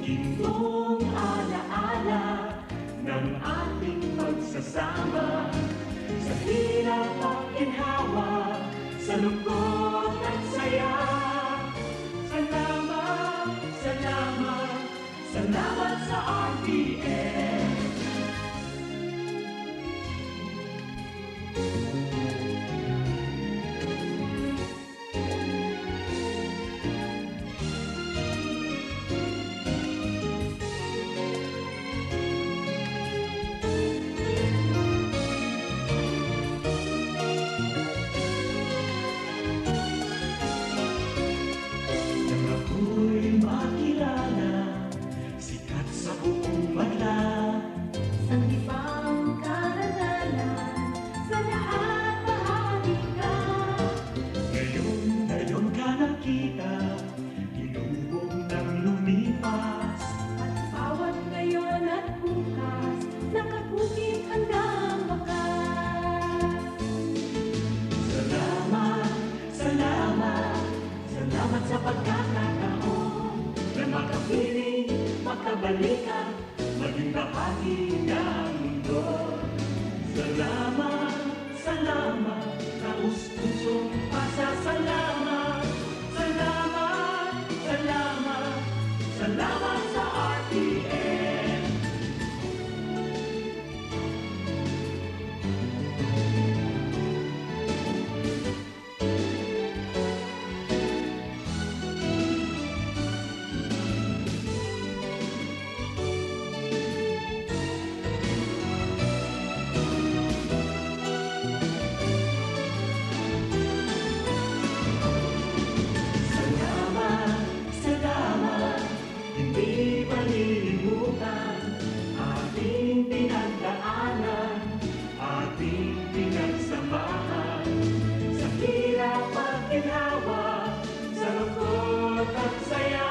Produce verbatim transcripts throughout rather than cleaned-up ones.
Gintong alaala ng ating pagsasama, sa hirap at ginhawa, sa lungkot at saya. Salamat, salamat, salamat sa R T N. Nang ako'y makilala, sikat sa buong banla. Sanggipang karangalan, sa lahat bahagi ka. Ngayon, ngayon ka nakita, tinubong nang lumipas. At bawat ngayon at bukas, nakabukid hanggang wakas. Salamat, salamat, salamat sa pagkakataon na makapiling, makabalikan, maging bahagi ng mundo. Salamat, salamat, taos-pusong pasasalamat. Salamat, salamat, salamat sa R T N. Salamat, salamat, hindi malilimutan ating pinagdaanan, ating pinagsamahan, sa hirap at ginhawa, sa lungkot at saya.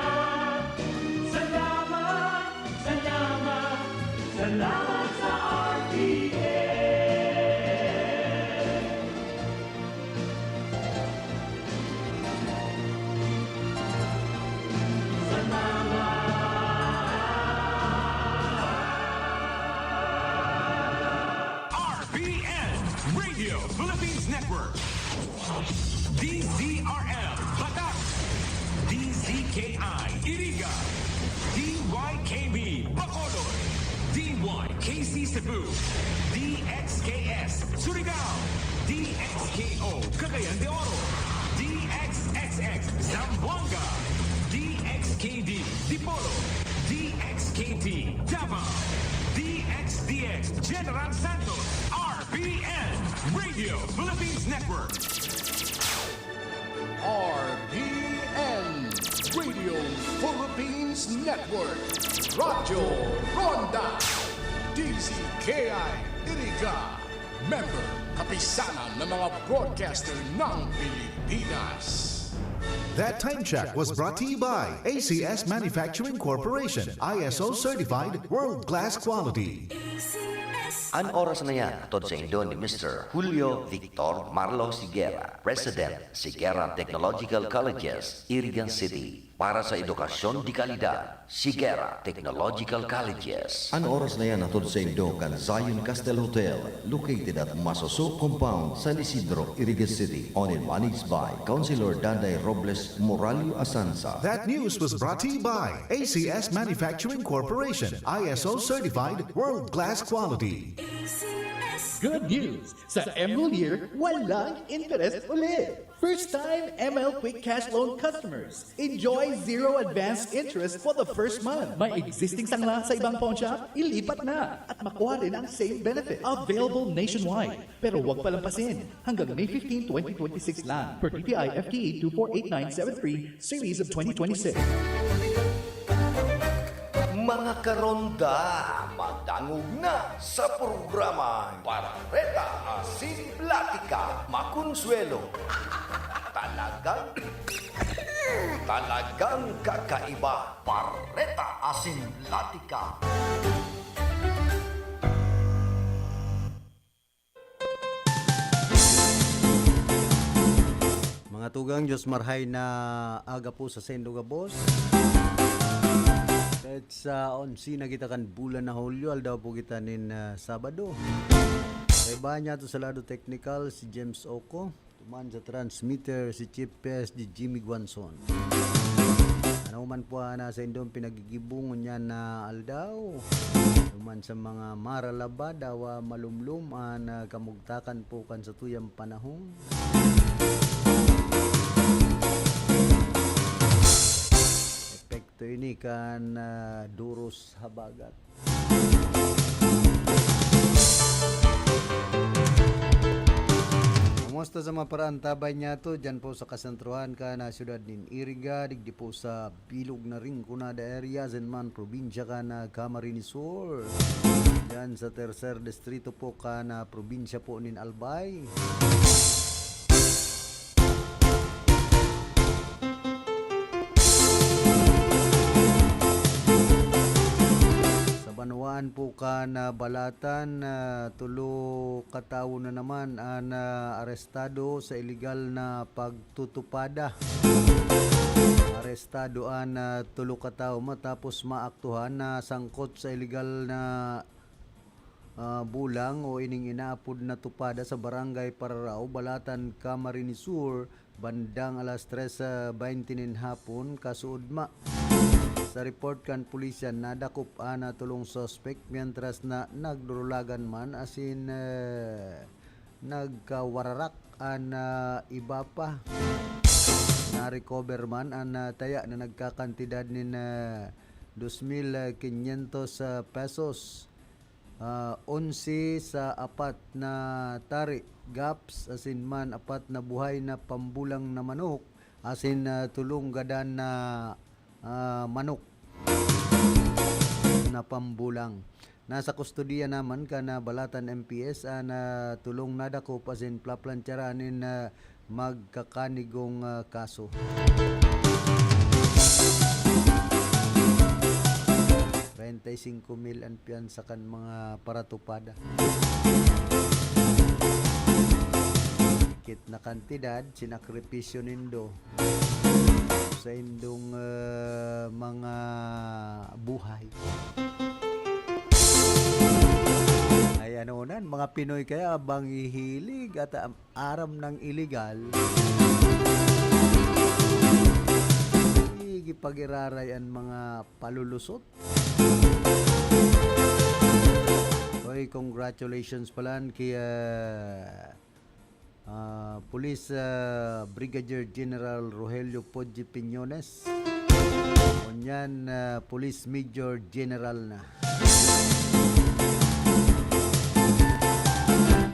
Salamat, salamat, salamat sa R T N. Salamat. R P N, Radio Philippines Network. D Z R L, Batak. D Z K I, Iriga. D Y K B, Bacolod. D Y K C Cebu. D X K S, Surigao. D X K O, Cagayan de Oro. D X X X, Zamboanga. D X K D, Dipolog. D X K T, Davao. D X D X, General Santos. R P N, Radio Philippines Network. R P N, Radio Philippines Network. Radyo Ronda. D Z K I, Iriga. Member, Kapisanan ng mga Broadcaster ng Pilipinas. That time check was brought to you by A C S Manufacturing Corporation, I S O certified, world-class quality. An oras na yan, hatod saindo ni Mister Julio Victor Marlo Sigera, President, Sigera Technological Colleges, Irigan City. Para sa edukasyon de kalidad, Sigera Technological Colleges. An oras na yan hatod saindo kan Zion Castle Hotel, located at Masoso Compound, San Isidro, Iriga City, owned and managed by Councilor Danday Robles Morallo Asanza. That news was brought to you by A C S Manufacturing Corporation, I S O certified, world-class quality. Good news! Sa M Lhuillier, walang interest ulit! First time M L Quick Cash Loan customers. Enjoy zero advance interest for the first month. May existing sangla sa ibang pawnshop? Ilipat na at makuha rin ang same benefit. Available nationwide. Pero huwag palampasin. Hanggang May fifteen, twenty twenty-six lang. Per D T I F T E two four eight nine seven three, Series of twenty twenty-six. Mga karonda, madangog na sa programang Pareta Asin Platika, Makonsuelo, talagang, talagang kakaiba. Pareta Asin Platika. Mga tugang, Diyos marhay na aga po sa saindo gabos. Sa onse na kita kan bulan na Hulyo, aldaw po kita nin, ah, Sabado. Kaiba niya to sa lado teknikal, si James Oco. Tuman sa transmitter, si Chief P S D Jimmy Guanzon. Ano man po ang nasa indong pinagigibong niya na aldaw. Tuman sa mga maralabad, awa malumlom, ang, ah, kamugtakan po kan sa tuyang panahon. Epekto ini kan, ah, duros habagat. Kumusta sa mga paraantabay niya to? Diyan po sa kasentruhan ka na siyudad nin Iriga, digdi po sa bilog na Rinconada area, asin man probinsya ka na Camarines Sur. Diyan sa tercer distrito po ka na probinsya po nin Albay. Sa banwaan po kan Balatan, ah, tulo katawo na naman ang, ah, arestado sa iligal na pagtutupada. Arestado ang, ah, tulo katawo matapos maaktuhan na sangkot sa iligal na ah, bulang o ining inaapod na tupada sa Barangay Pararao, Balatan, Camarines Sur, bandang alas tres, ah, baynte nin hapon, kasuodma. Sa report kan pulisya, nadakop an, ah, tulong suspek, mientras na nagdurulagan man asin, eh, nagkawararak an, ah, iba pa. Na-recover man an, ah, taya na nagkakantidad nin, ah, dos mil quinientos, ah, pesos. Ah, onse sa apat na tari, gaps, asin man apat na buhay na pambulang na manok, asin, ah, tolong gadan na, ah, manok na pambulang. Nasa kustodiya naman kan Balatan M P S an, ah, tolong nadakop asin plaplantsaran nin, ah, magkakanigong, ah, kaso. Treinta y cinco mil an piyansa kan mga paratupada. Dikit na kantidad, sinakripisyo nindo sa indong, ah, mga buhay. Ay, ano nan, mga Pinoy kaya bang hihilig at, ah, aram ng iligal, sige, pag-iraray an mga palulusot. Oy, congratulations pala kay, ah, ah, Police, ah, Brigadier General Rogelio Poggi Piñones. Ngunyan, ah, Police Major General na.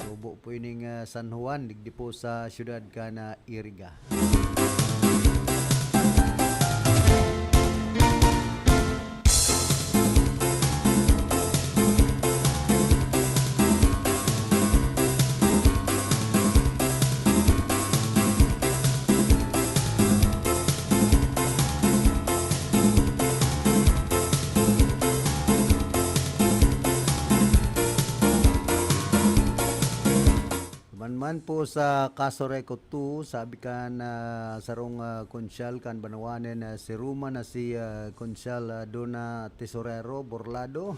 Tubo po ining, ah, San Juan, digdi po sa siyudad kan Iriga. Manman po sa Casureco two, sabi kan sarong, ah, konsyal kan banwaan na si Ruma na si, ah, Konsyal, ah, Dona Tesorero Borlado.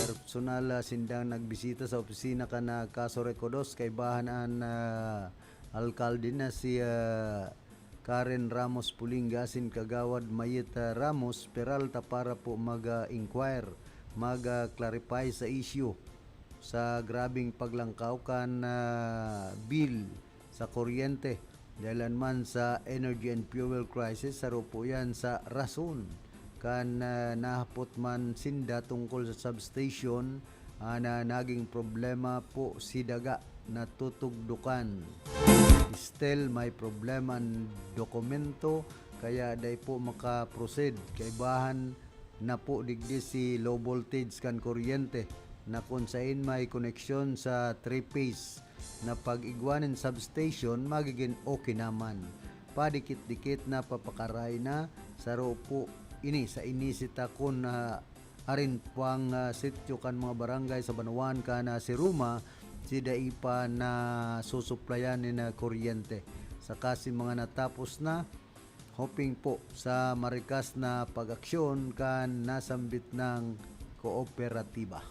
Personal, ah, sindang nagbisita sa opisina kan, ah, Casureco dos, kaibahan an, ah, alkalde na si, ah, Karen Ramos Pulinga asin Kagawad Mayet, ah, Ramos Peralta para po mag, ah, inquire, mag, ah, clarify sa issue sa grabeng paglangkaw kan, ah, bill sa kuryente dahilan man sa energy and fuel crisis. Saro po yan sa rason kan, ah, nahapot man sinda tungkol sa substation, ah, na naging problema po si Daga na tutugdukan. Still may problema ang dokumento, kaya dai po maka-proceed. Kaibahan na po digdi si low voltage kan kuryente na kun sain may koneksyon sa three-phase na pag-igwa nin substation, magigin okay naman. Padikit-dikit na papakaray na, saro po ini sa inisita kun, ah, arin pang, ah, sityo kan mga barangay sa banwaan kan, ah, si Ruma, si dai pa nasusuplayan nin, ah, kuryente. Saka si mga natapos na, Hoping po sa marikas na pag-aksyon kan nasambit nang kooperatiba.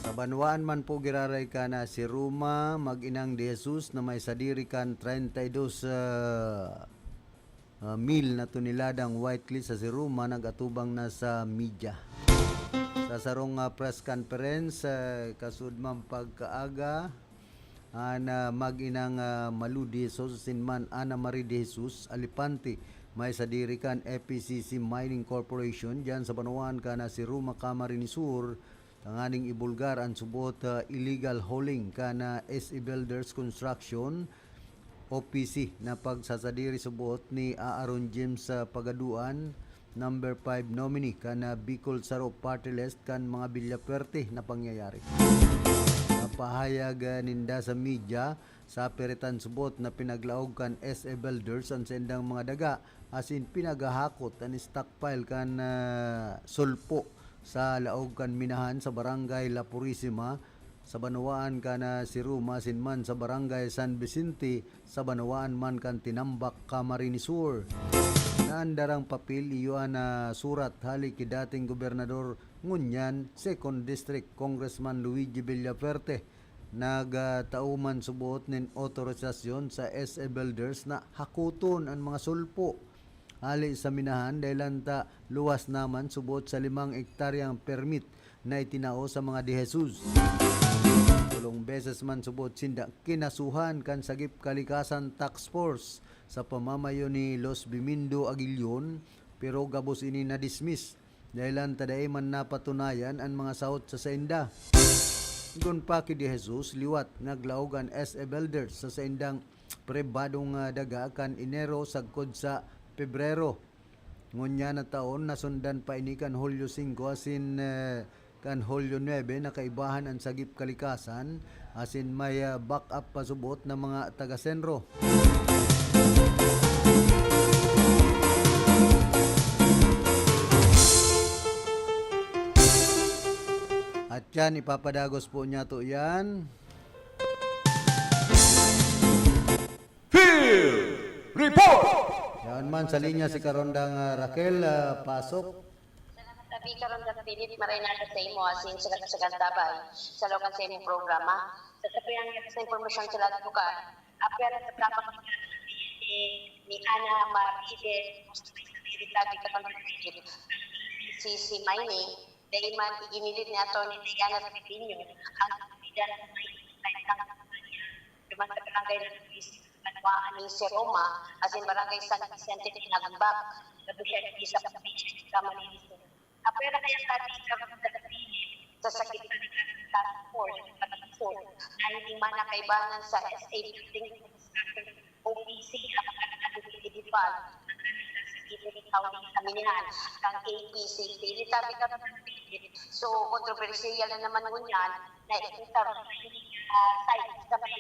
Sa banwaan man po giraray kan, ah, si Roma, mag-inang de Jesus na may sadiri kan treinta y dos, ah, ah, mil na toneladang white clay sa si Roma nag-atubang na sa media. Sa sarong, ah, press conference, ah, kasud man pagkaaga, an, ah, mag-inang, ah, Malu de Jesus asin man Ana Marie de Jesus Alipante, may sadiri kan F P C C Mining Corporation, diyan sa banwaan kan, ah, si Roma, Camarines Sur, tanganing ibulgar an subot, ah, illegal hauling kan, ah, S A Builders Construction, O P C, na pagsasadiri subot ni Aaron James, ah, Pagaduan, number five nominee kan, ah, Bicol Saro Party List kan mga Villafuerte na pangyayari. Napahayag, ah, ninda sa media, sa piritan subot na pinaglaog kan S A Builders an saindang mga daga, asin pinaghahakot an stockpile kan, ah, sulpo sa laog kan minahan sa Barangay La Purisima, sa banwaan kan, ah, si Roma, asin man sa Barangay San Vicente, sa banwaan man kan Tinambac, Camarines Sur. Naandarang papel iyo an, ah, surat hali ki dating gobernador ngunyan Second District Congressman Luigi Villafuerte. Nagtao man subot nin otorisasyon sa S A Builders na hakoton an mga sulpo hali sa minahan, dahelan ta luwas naman subot sa limang ektaryang permit na itinao sa mga De Jesus. Tolong beses man subot sinda kinasuhan kan Sagip Kalikasan Task Force sa pamamayo ni Los Bimindo Aguilion, pero gabos ini na-dismiss dahelan ta dai man napatunayan an mga sahot sa sainda. Kun pa ki De Jesus, liwat naglaog an S A Builders sa saindang pribadong, ah, daga kan Enero sagkod sa Pebrero. Ngunyan na taon, nasundan pa ini kan Hulyo singko asin, eh, kan Hulyo nuebe na kaibahan an Sagip Kalikasan, asin may, ah, back-up pa subot na mga taga-Senro. At yan, ipapadagos po niyato yan. Field Report! Yan man sa linya si Karondang, ah, Raquel, ah, pasok. Salamat, Abi. Karondang Philip, maray na sa imo, asin sa, sa Gantabay, sa lokal sa imong programa. Sa sabihan nga sa impormasyon sa lahat lugar, apwera sa tabang ni, ni Ana Marie de, sa Philip, Abi, Karondang Philip, si, si Mining, dai man iginilit ni Attorney Diana Triviño ang abilidad sa may sa duman sa barangay na Luis, Banwaan ni Seroma, asin barangay San Vicente de Nagbac, gabos siya sa probinsya ni Camarines Sur. Apwera kaya kami sa sa Sagip Kalikasan Task Force, Camarines Sur, na hindi man nakaibanan sa S A Building Construction O P C ang mga individual na nasa sa gilid ng hawling sa minahan kan A P C P. Sabi ka, so, kontrobersyal na naman ngunyan na ito sa, ah, site sa may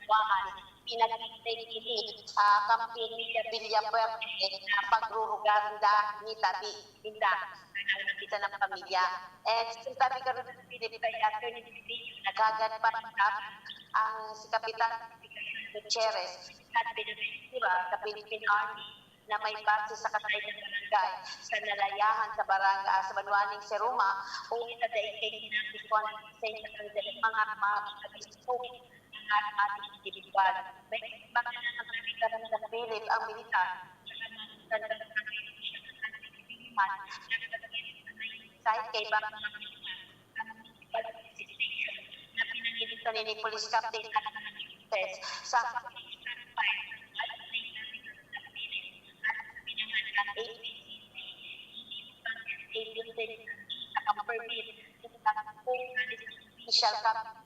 Banwaan, pinag-ibig ini, ah, kan pamilya Villafuerte na pagrurugaran da ni tabi ninda sa kalangitan ng pamilya. And sinasabi ka rin ng Philip kay Attorney Triviño, naghagan pa rin ang si Kapitan Gutierrez at pinagkura sa Philippine Army na may base sa Katay ng Barangay sa Nalayahan sa Barangay, ah, sa Banwaning Seroma, huli na dahil kay Ginang Bituan sa isang mga, mga mga mga ating individual. May mga nagkakaroon ng pilit ang militar sa mga tandang sa kahit kay baka mga na pinanginig ni Police Captain at mga test sa official capital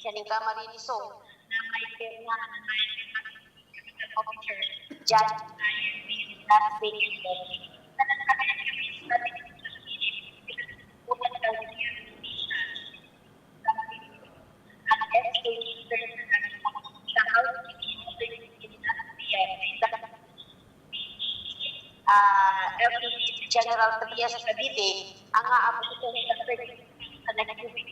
siya ning Camarines Sur na may pirma ng I F P officer, John I F P Las Vegas. Sa nagkakayang kami sa Utang daw niya, General Trias Cavite, ang aabot sa cubic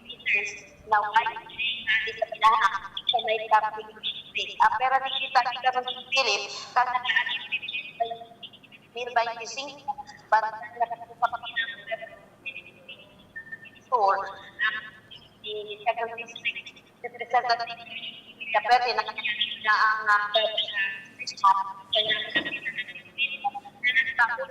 meters na wine hali sa minahan sa may Catholic District. Apera digdi tabi karon sa Philip, kan nag-aabot sa twenty-five, bantang na pagpapakita ng store, ang Second District Representative Villa Verde, nakikita na ang, ah, kaya sa Christmas, kaya na nagtapon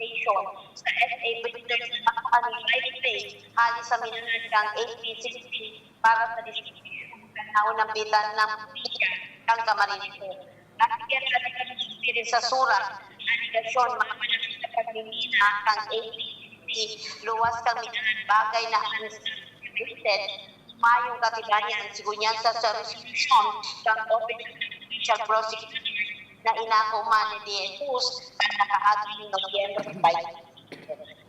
station sa S A Builders na nakapanibay hali sa minahan kang A P sixteen para sa distribusyon ng naunambitan ng pamilya kang Camarines Sur. At yan sa mga nagsipirin sa sura, aligasyon, mga panakit sa pagmimina kang A P C C, luwas kang minahan bagay na halos na mayong katibayan, sigunyan sa, sa resolusyon kang Office of the Provincial Prosecutor na inako man ni De Jesus kan nakaaging Nobyembre five.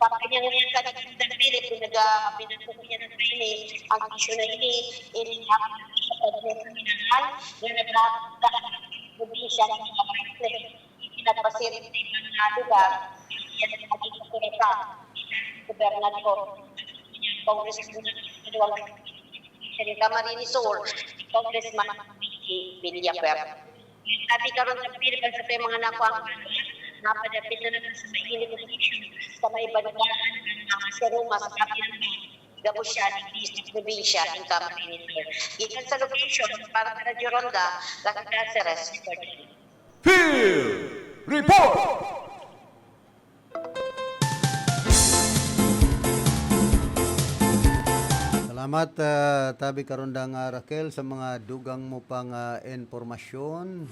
Pagkanyang niya sa Kagandang Philip, kung nag-, ah, pinagkukunya ng training, ang isyu na ini, inihapon sa pagkaminahal na nagkakita ang probinsya ng mga Muslim. Ikinagpasiring sa ibang mga lugar, iyan ang maging otorita, gobernador, Congressman Manuel Camarines Sur, Congressman Vicky Villafer. Sabi karon sa Pilipinas sa mga nakuha ang napadapit na naman sa mainit na desisyon sa may banwaan ng mga seroma sa Kapilanga, gabos siya ni Bis sa probinsya ng Camarines Sur. Gikan sa location, para sa Radyo Ronda, Raquel Caceres, reporting. Field Report! Salamat, ah, tabi karundang, ah, Raquel, sa mga dugang mo pang, ah, impormasyon.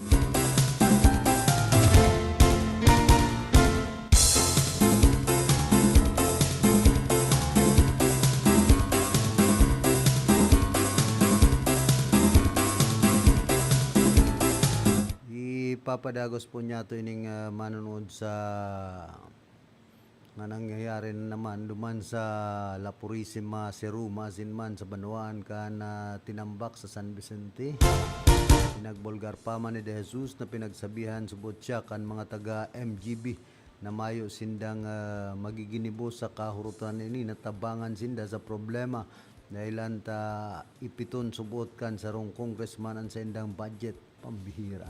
Ipapadagos po niyato ining, ah, manonood sa nga nangyayari na naman duman sa La Purisima, Seruma, asin man sa banwaan kan, ah, Tinambac sa San Vicente. Pinagbulgar pa man ni De Jesus na pinagsabihan subot siya kan mga taga M G B na mayo sindang, ah, magiginibo sa kahurutan ini, natabangan sinda sa problema dahilan ta ipiton subot kan sarong congressman an saindang budget. Pambihira.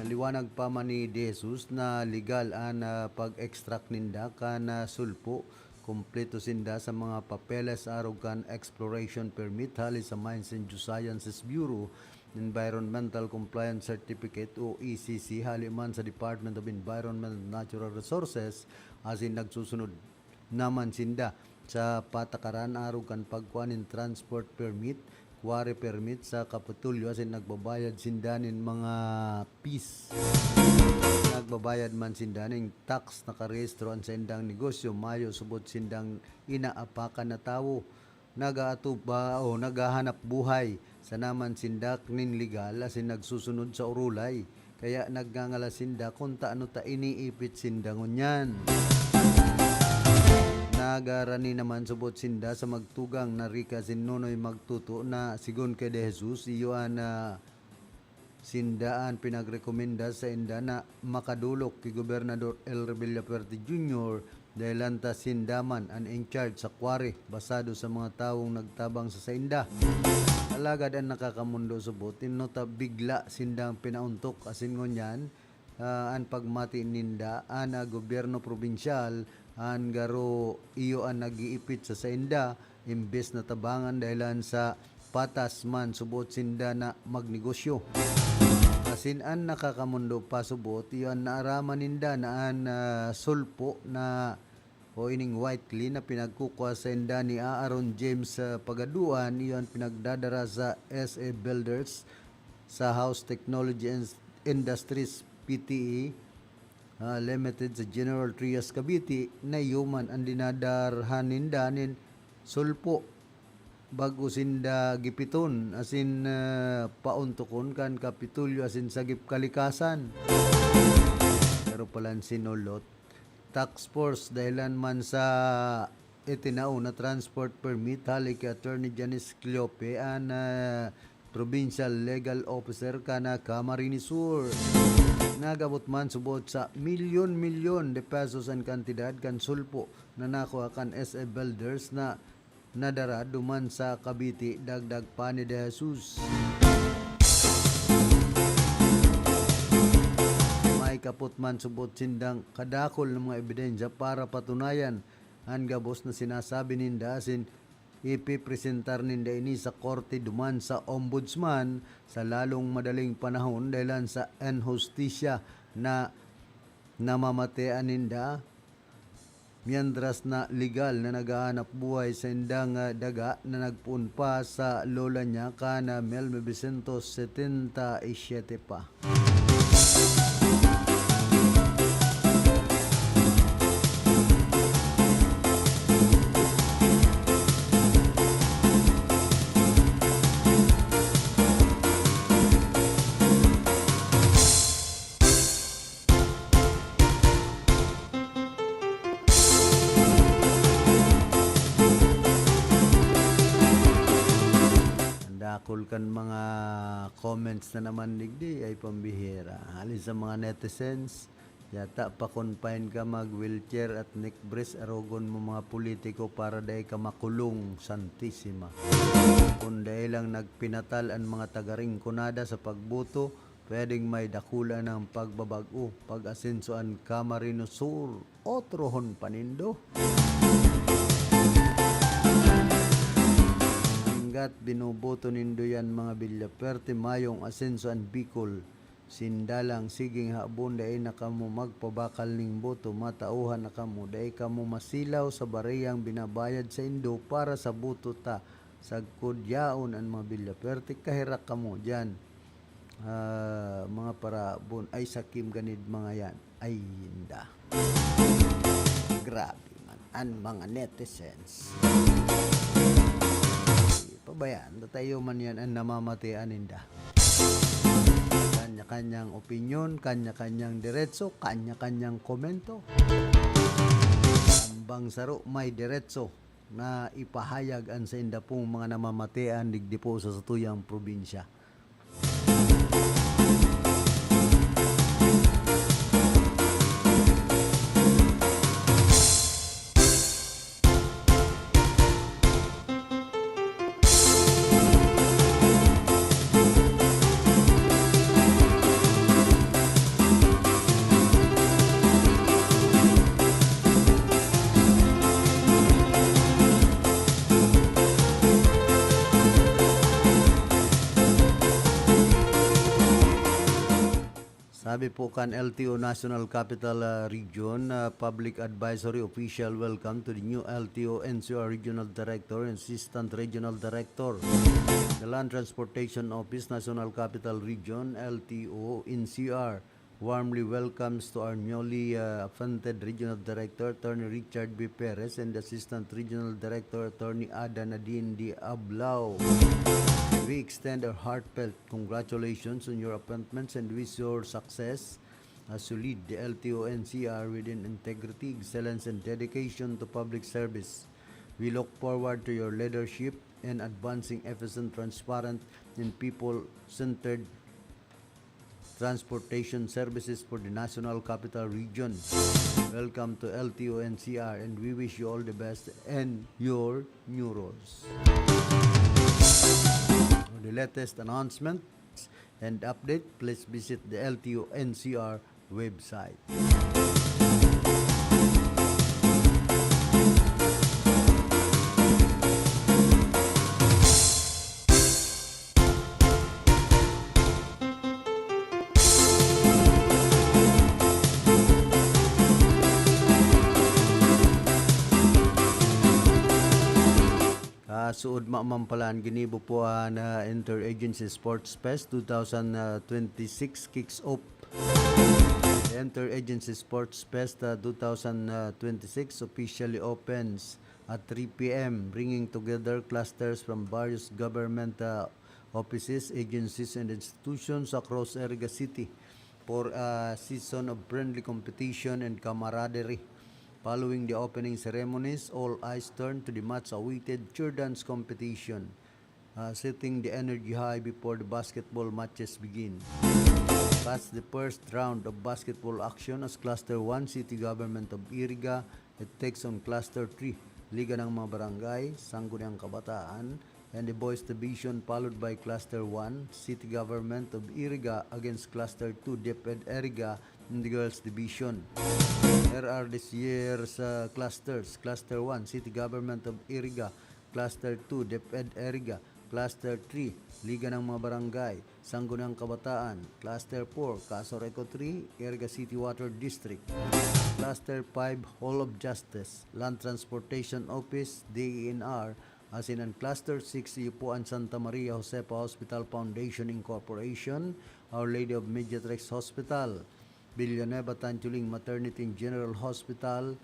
Naliwanag pa man ni De Jesus na legal an, ah, pag-extract ninda kan, ah, sulpo. Kompleto sinda sa mga papeles arog kan exploration permit hali sa Mines and Geosciences Bureau, Environmental Compliance Certificate o E C C hali man sa Department of Environment and Natural Resources, asin nagsusunod naman sinda sa patakaran arog kan pagkua nin transport permit, quarry permit sa Kapitolyo asin nagbabayad sinda nin mga fees. Nagbabayad man sinda nin tax, nakarehistro an saindang negosyo, mayo subot sindang inaapakan na tawo. Nag-aatuba o naghahanap buhay sana man sinda nin legal asin nagsusunod sa orolay. Kaya nagngangalas sinda kun tano ta iniipit sinda ngunyan. Nagarani naman subot sinda sa magtugang na Rica asin Nonoy Magtuto na, sigon ki De Jesus, iyo an, ah, sinda an pinagrekomenda sainda na makadolok ki Gobernador El Revilla Fuerte Junior, dahelan ta sinda man an in charge sa quarry, basado sa mga tawong nagtabang sa sainda. Alagad an nakakamondo subot, inno ta bigla sindang pinaontok, asin ngunyan, ah, an pagmati ninda, an, ah, gobyerno probinsyal, an garo iyo an nag-iipit sa sainda, imbes na tabangan dahelan sa patas man subot sinda na magnegosyo. Asin an nakakamondo pa subot, iyo an naaraman ninda na an, ah, sulpo na o ining white clay na pinagkukua sainda ni Aaron James, ah, Pagaduan, iyo an pinagdadara sa S A Builders sa House Technology and Industries, P T E, ah, Limited sa General Trias, Cavite, na iyo man an dinadarhan ninda nin sulpo bago sinda gipiton asin, ah, paontokon kan Kapitolyo asin sagip kalikasan. Pero palan sinolot, task force dahelan man sa itinao na transport permit hali ki Attorney Janice Cleope an, ah, Provincial Legal Officer kan, ah, Camarines Sur. Nag-abot man subot sa milyon-milyon de pesos an kantidad kan sulpo na nakua kan S A Builders na nadara duman sa Cavite, dagdag pa ni De Jesus. May kapot man subot sindang kadakol na mga ebidensya para patunayan an gabos na sinasabi ninda asin ipipresentar ninda ini sa korte duman sa ombudsman sa lalong madaling panahon dahilan sa inhustisya na namamatean ninda, mientras na legal na naghahanap buhay sa indang, ah, daga na nagpoon pa sa lola niya kan, ah, mil novecientos setenta y siete pa. Ang dakul kan mga comments na naman digdi ay pambihira. Hali sa mga netizens, yata pa-confine ka, mag-wheelchair at neck brace, arogon mo mga politiko para dai ka makulong, Santisima. Kung dai lang nagpinatal an mga taga-Rinconada sa pagboto, pwedeng may dakula ng pagbabag-o, pag-asenso an Camarines Sur. Otrohon pa nindo. Hanggat binoboto nindo yan, mga Villaperte, mayong asenso an Bicol. Sinda lang, siging habon, dai na kamo magpabakal ning boto, matauhan na kamo, dai kamo masilaw sa bareyang binabayad saindo para sa boto ta. Sagkod yaon an mga Villaperte, kaherak kamo diyan. Ah, mga parabon, ay sakim ganid mga yan. Ay, inda. Grabe man, an mga netizens. Pabayaan ta tayo man yan an namamatean ninda. Kanya-kanyang opinyon, kanya-kanyang diretso, kanya-kanyang komento. Tambang saro may diretso na ipahayag an sainda pong mga namamatean digdi po sa satuyang probinsya. Sabi po kan L T O National Capital, ah, Region, ah, Public Advisory Official, welcome to the new L T O N C R Regional Director and Assistant Regional Director. The Land Transportation Office, National Capital Region, L T O N C R, warmly welcomes to our newly, uh, appointed Regional Director, Attorney Richard B. Perez, and Assistant Regional Director, Attorney Ada Nadine D. Ablao. We extend our heartfelt congratulations on your appointments and wish your success as you lead the L T O N C R within integrity, excellence, and dedication to public service. We look forward to your leadership in advancing efficient, transparent, and people-centered transportation services for the National Capital Region. Welcome to L T O N C R, and we wish you all the best and your new roles. For the latest announcements and update, please visit the L T O N C R website. Ah, suod maman pala an ginibo po an, ah, Interagency Sports Fest two thousand twenty-six kicks off. The Interagency Sports Fest, ah, two thousand twenty-six officially opens at three P M, bringing together clusters from various government, ah, offices, agencies, and institutions across Iriga City for a season of friendly competition and camaraderie. Following the opening ceremonies, all eyes turn to the much-awaited cheer dance competition, uh, setting the energy high before the basketball matches begin. Past the first round of basketball action as Cluster one, City Government of Iriga, it takes on Cluster three, Liga ng mga Barangay, Sangguniang Kabataan, and the Boys Division, followed by Cluster one, City Government of Iriga against Cluster two, DepEd Iriga, in the Girls Division. There are this year's uh, clusters, Cluster one, City Government of Iriga, Cluster two, DepEd Iriga, Cluster three, Liga ng mga Barangay, Sangguniang Kabataan, Cluster four, Cazor Eco three, Iriga City Water District, Cluster five, Hall of Justice, Land Transportation Office, DENR, asin an Cluster six, iyo po an Santa Maria Josefa Hospital Foundation Incorporation, Our Lady of Mediatrix Hospital, Villanueva Tanchuling Maternity and General Hospital,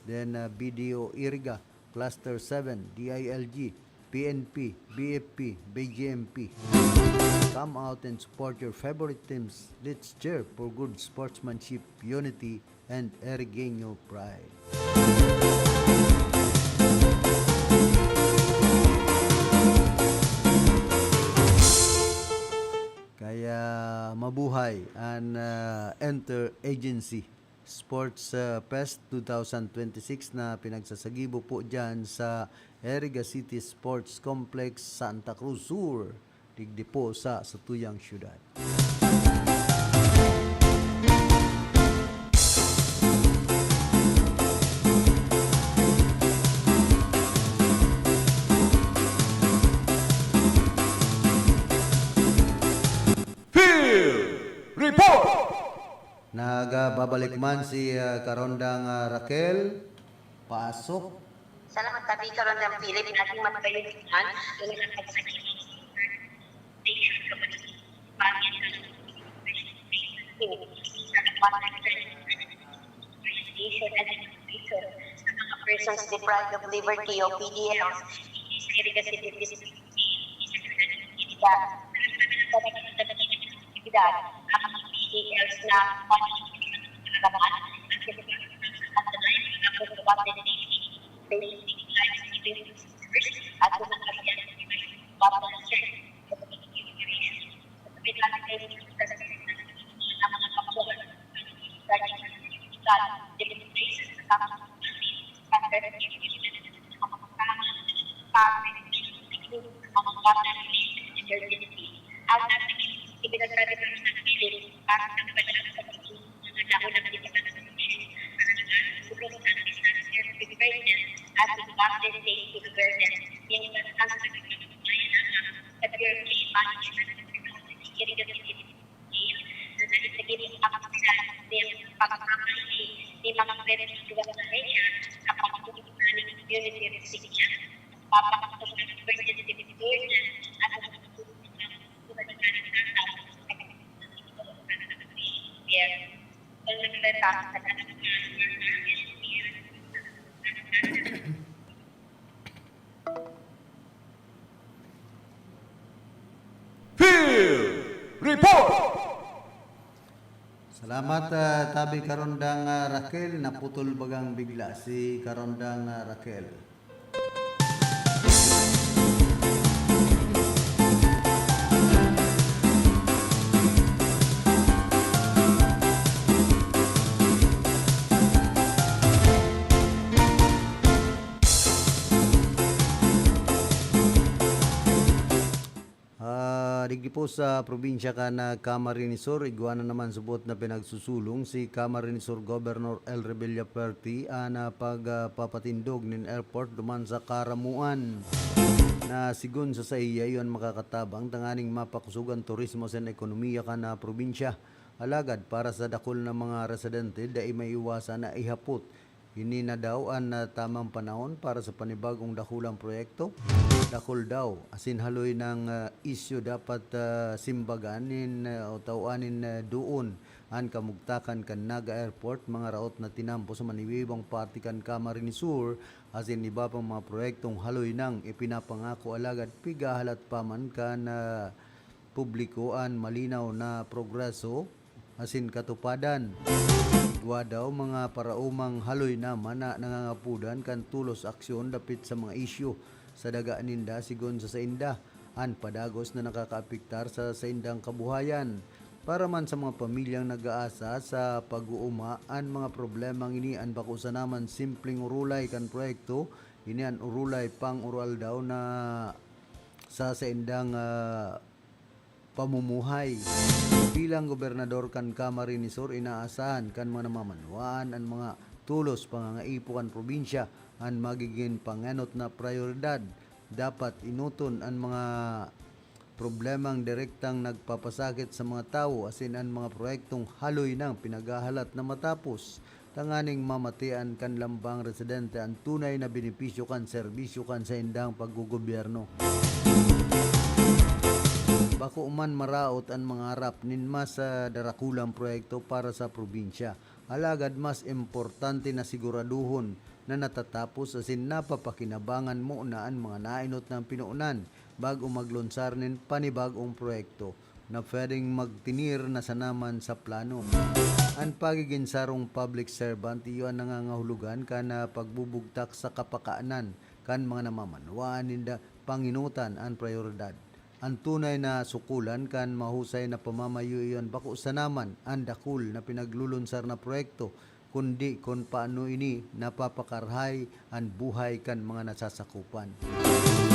then uh, BDO Iriga, Cluster seven, DILG, PNP, BFP, BJMP. Come out and support your favorite teams. Let's cheer for good sportsmanship, unity, and Erigueño pride. Kaya mabuhay an uh, Inter-Agency Sports uh, Fest twenty twenty-six na pinagsasagibo po dyan sa Iriga City Sports Complex, Santa Cruz Sur, digdi po sa satuyang syudad. Field Report! Nagbabalik man si ah, Karondang ah, Raquel. Pasok. Salamat tabi, Karondang Philip, na ating matbayuhan na nakapagsakit sa mga persons deprived of liberty o P D Ls sa Iriga City District. Sa aktibidad, ang mga P D Ls na at mga kabilang Field Report! Salamat, ah, tabi Karondang ah, Raquel. Naputol bagang bigla si Karondang ah, Raquel. Ah, digdi po sa probinsya kan ah, Camarines Sur, igwa na naman subot na pinagsusulong si Camarines Sur Governor El Revilla Perti an ah, pagpapatindog nin airport duman sa Caramuan, na sigon sa saiya, iyo an makakatabang tanganing mapakosog an turismo sa ekonomiya kan ah, probinsya. Alagad para sa dakul na mga residente, dai maiwasan na ihapot ini na daw an ah, tamang panahon para sa panibagong dakulang proyekto. Dakul daw, asin haloy na ah, isyu dapat ah, simbagan nin ah, o tawan nin ah, duon an kamugtakan kan Naga Airport, mga raot na tinampo sa maniwibang parte kan Camarines Sur, asin iba pang mga proyektong haloy nang ipinapangako, alagad pigahalat pa man kan ah, publiko an malinaw na progreso asin katupadan. Igwa daw mga paraomang haloy na man na nangangapodan kan tolos aksyon dapit sa mga isyu sa daga ninda, sigon sa sainda, an padagos na nakakaapektar sa saindang kabuhayan. Para man sa mga pamilyang nag-aasa sa pag-uuma, an mga problemang ini an bako sana man simpleng urulay kan proyekto, ini an urulay pang-uroaldaw na sa saindang, ah, pamumuhay. Bilang gobernador kan Camarines Sur, inaasahan kan mga namamanwaan an mga tulos pangangaipo kan probinsya, an magigin pangenot na prayoridad. Dapat enoton an mga problemang direktang nagpapasakit sa mga tawo asin an mga proyektong haloy nang pinaghahalat na matapos, tanganing mamatian kan lambang residente an tunay na benepisyo kan serbisyo kan saindang paggogobyerno. Bako man maraot an mangarap nin mas, ah, darakulang proyekto para sa probinsya, alagad mas importante na siguraduhon na natatapos asin napapakinabangan muna an mga naenot nang pinonan bago maglunsar nin panibagong proyekto na pwedeng magtinir na sana man sa plano. An pagigin sarong public servant iyo an nangangahulugan kan, ah, pagbubugtak sa kapakanan kan mga namamanwaan ninda. Pangenotan an prayoridad. An tunay na sukulan kan mahusay na pamamayo iyo an bako sana man an dakul na pinaglulunsar na proyekto, kundi kun paano ini napapakarahay an buhay kan mga nasasakupan.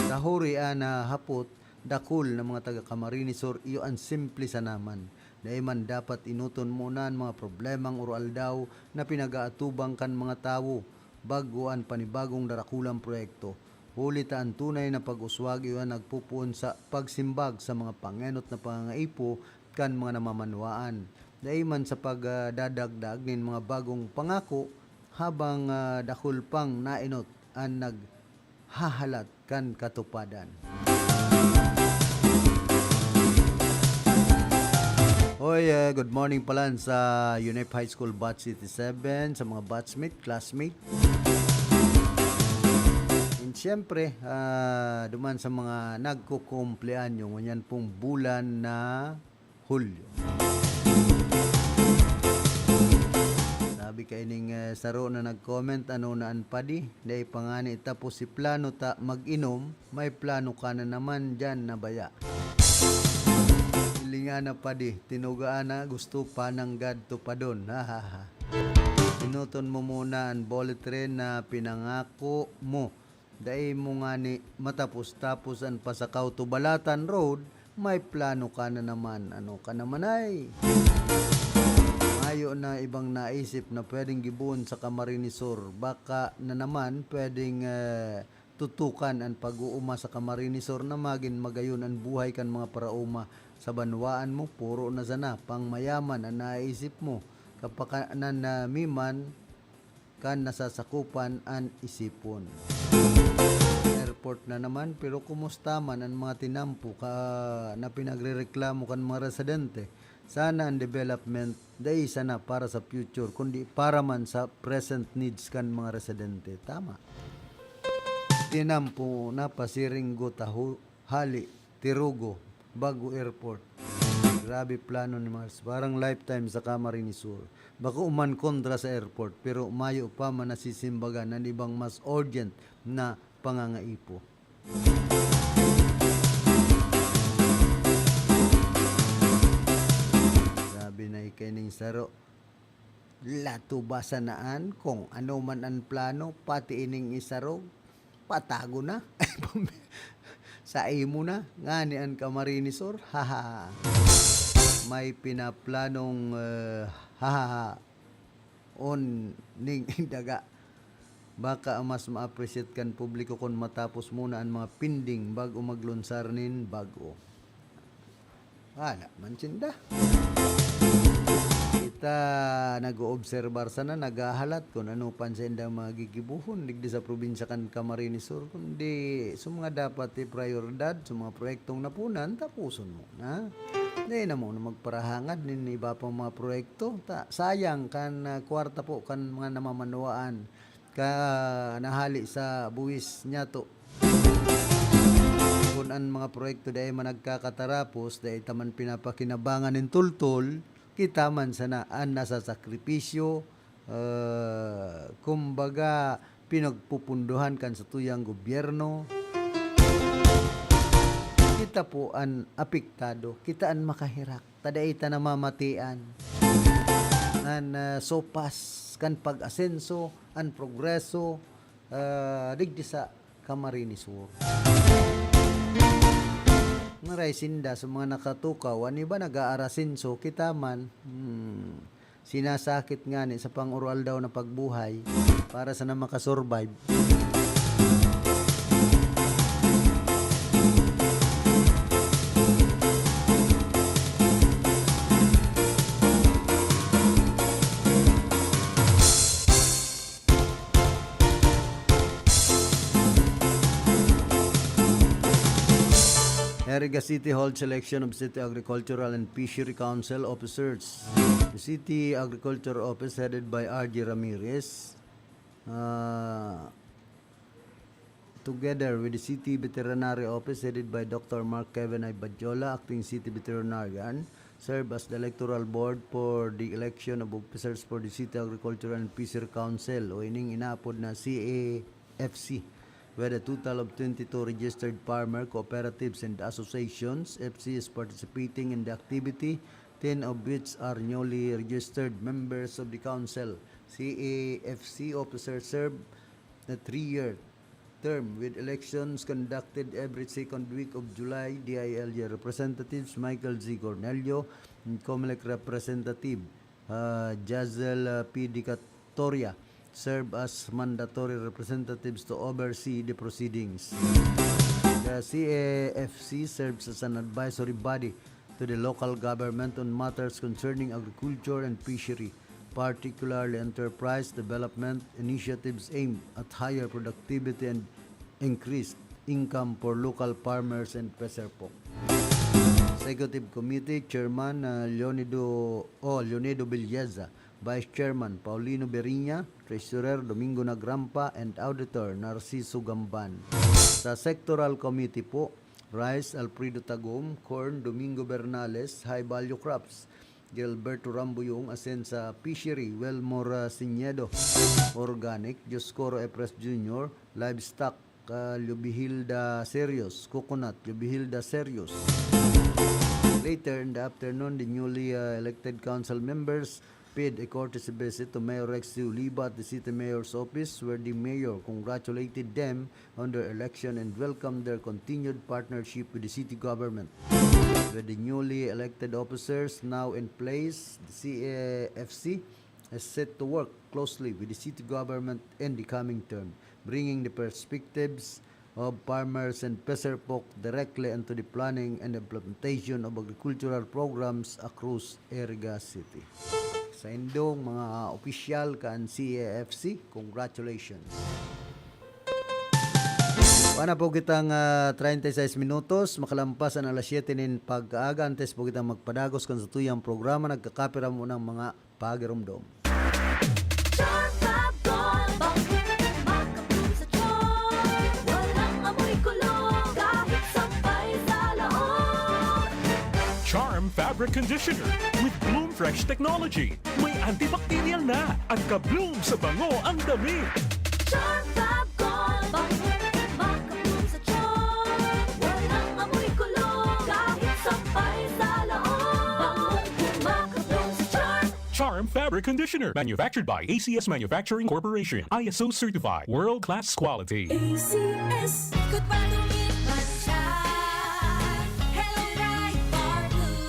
Sa huri an, ah, hapot, dakul na mga taga Camarines Sur iyo an simple sana man. Dai man dapat enoton muna an mga problemang uroaldaw na pinag-aatubang kan mga tawo bago an panibagong darakulang proyekto. Huli ta an tunay na pag-uswag iyo an nagpopoon sa pagsimbag sa mga pangenot na pangangaipo kan mga namamanwaan, dai man sa pagdadagdag nin mga bagong pangako, habang, ah, dakul pang naenot an naghahalat kan katupadan. Hoy, ah, good morning palan sa UNEP High School Batch eighty-seven, sa mga batchmate, classmate. And siyempre, ah, duman sa mga nagkukumpleanyo ngunyan pong bulan na Hulyo. Sabi kaining, eh, saro na nag-comment, "Ano na an padi? Dai pa ngani tapos si plano ta mag-inom, may plano ka na naman diyan na baya." Hilinga na padi, tinugaan na, gusto pa nanggad tupadon. Hahaha. Enoton mo muna an bullet train na pinangako mo. Dai mo ngani matapos-tapos an Pasacao to Balatan Road, may plano ka na naman. Ano ka naman ay? Mayo na ibang naisip na pwedeng gibohon sa Camarines Sur. Baka na naman pwedeng, eh, tutukan an pag-uuma sa Camarines Sur na magin magayon an buhay kan mga paraoma sa banwaan mo. Puro na sana pangmayaman an naisip mo. Kapakanan na miman kan nasasakupan an isipon. Airport na naman, pero kumusta man an mga tinampo ka, na pinagrereklamo kan mga residente? Sana an development dai sana para sa future, kundi para man sa present needs kan mga residente. Tama. Tinampo na pasiring gutaho. Hali, Tirugo, Bago Airport. Grabe plano ni Mars. Parang lifetime sa Camarines Sur. Bako man kontra sa airport, pero mayo pa man nasisimbagan an ibang mas urgent na pangangaipo. Grabe na ikay ning saro. Latubasan na an kung ano man an plano, pati ining isarog, patago na. Sa imo na, ngani an Camarines Sur, haha. May pinaplanong, eh, hahaha, on ning daga. Baka mas ma-appreciate kan publiko kun matapos muna an mga pending bago maglunsar nin bag-o. Wala man sinda. Kita nag-oobserbar sana, naghahalat kun ano pa an saindang mga gigibohon digdi sa probinsya kan Camarines Sur, kundi sa mga dapat iprioridad, sa mga proyektong napunan, tapuson muna. Dai na muna magparahangad nin iba pang mga proyekto. Ta-, sayang kan, ah, kwarta po kan mga namamanwaan ka nahali sa buwis niyato. Kun an mga proyekto dai man nagkakatarapos, dai ta man pinapakinabangan nin tultol, kita man sana an nasasakripisyo, ah, kumbaga, pinagpupundohan kan satuyang gobyerno. Kita po an apektado, kita an makaherak. Ta dai ta namamatian an, ah, sopas kan pag-asenso, an progreso, ah, digdi sa Camarines Sur. Maray sinda sa mga nakatukaw, an iba nag-aarasenso, kita man, hmm, sinasakit ngani sa pang-uro-aldaw na pagbuhay para sana makasurvive. Iriga City holds election of City Agricultural and Fishery Council officers. The City Agriculture Office, headed by R J Ramirez, uh, together with the City Veterinary Office, headed by Doctor Mark Kevin Ibadjola, Acting City Veterinarian, serve as the electoral board for the election of officers for the City Agriculture and Fishery Council, o ining inaapod na C A F C, with a total of twenty-two registered farmer cooperatives and associations. F C is participating in the activity, ten of which are newly registered members of the council. C A F C officers serve a three-year term, with elections conducted every second week of July. D I L G representatives Michael Z Cornelio and Comelec representative, uh, Jazel, uh, P Dicatoria serve as mandatory representatives to oversee the proceedings. The C A F C serves as an advisory body to the local government on matters concerning agriculture and fishery, particularly enterprise development initiatives aimed at higher productivity and increased income for local farmers and peserpok. Executive Committee Chairman, uh, Leonido, oh, Leonido Villeza, Vice Chairman Paulino Beriña, Treasurer Domingo Nagrampa, and Auditor Narciso Gamban. Sa Sectoral Committee po, Rice, Alfredo Tagum, Corn, Domingo Bernales, High Value Crops, Gilberto Rambuyong, asin sa Fishery, Welmore, ah, Siñedo, Organic, Dioscoro Efres Junior, Livestock, ah, Lubihilda Serios, Coconut, Lubihilda Serios. Later in the afternoon, the newly, ah, elected council members paid a courtesy visit to Mayor Rexy Oliva at the city mayor's office, where the mayor congratulated them on their election and welcomed their continued partnership with the city government. With the newly elected officers now in place, the C A F C is set to work closely with the city government in the coming term, bringing the perspectives of farmers and peserpok directly into the planning and implementation of agricultural programs across Iriga City. Saindong mga opisyal kan C A F C, congratulations. Wala po kitang, ah, treinta y seis minutos, makalampas an alas siyete nin pag-aaga. Antes po kitang magpadagos kan satuyang programa, nagkakapira mo ng mga pagirumdom. Charm Fab Gold, bangkong makabloom sa charm. Walang amoy kulog, kahit sampay sa laog. Charm Fabric Conditioner with Bloom Fresh Technology. May antibacterial na at ka-bloom sa bango ang damit. Charm Fab Gold, bangkong makabloom sa charm. Walang amoy kulog, kahit sampay sa laog. Bangkong makabloom sa charm. Charm Fabric Conditioner, manufactured by A C S Manufacturing Corporation, I S O certified, world-class quality. A C S. Ikot pa, dumit man siya. Hello, Pride Bar Blue.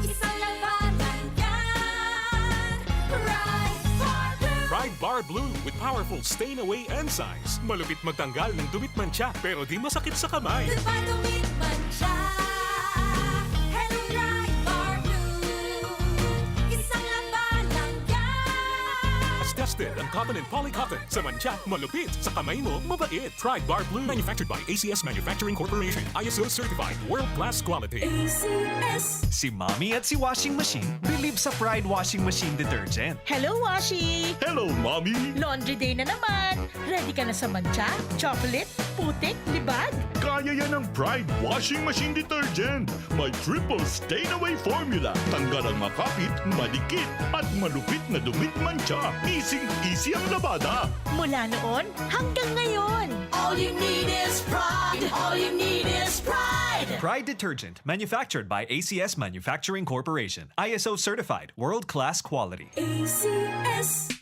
Isang labanan yan. Pride Bar Blue. Pride Bar Blue with powerful stain away enzymes. Malupit magtanggal ng dumit mantsa, pero di masakit sa kamay. Ikot pa, dumit man siya. Hello, Pride Bar Blue. Isang labanan yan. As tested ang cotton and polycotton. Sa mantsa, malupit. Sa kamay mo, mabait. Pride Bar Blue. Manufactured by A C S Manufacturing Corporation. I S O certified. World class quality. A C S. Si Mommy at si Washing Machine believe sa Pride Washing Machine Detergent. Hello, Washi! Hello, Mommy! Laundry day na naman! Ready ka na sa mantsa, chocolate, Putik, libag? Kaya yan ng Pride Washing Machine Detergent. May triple stain away formula. Tanggal ang makapit, madikit, at malupit na dumit mantsa. Easy-easy ang labada. Mula noon hanggang ngayon. All you need is Pride. All you need is Pride. Pride Detergent, manufactured by A C S Manufacturing Corporation. I S O certified, world-class quality. A C S.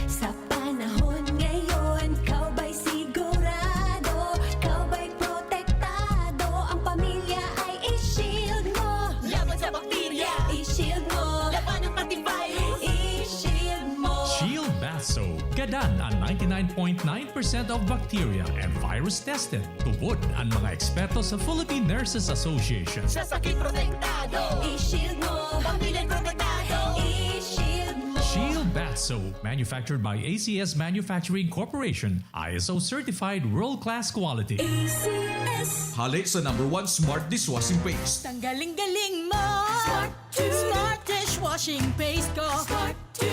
Sa panahon ngayon, ikaw ba'y sigurado? Ikaw ba'y protektado? Ang pamilya ay i-shield mo. Laban sa bakterya, i-shield mo. Labanan pati virus, i-shield mo. Shield Bath Soap. Gadan ang ninety-nine point nine percent of bacteria and virus tested. Tubod ang mga eksperto sa Philippine Nurses Association. Sa sakit protektado, i-shield mo. Pamilya protektado, i-shield mo. Shield Bath Soap, manufactured by A C S Manufacturing Corporation, I S O certified, world-class quality. A C S. Hali sa number one smart dishwashing paste. Tanggaling-galing mo. Smart to. Smart dishwashing paste ko. Smart to.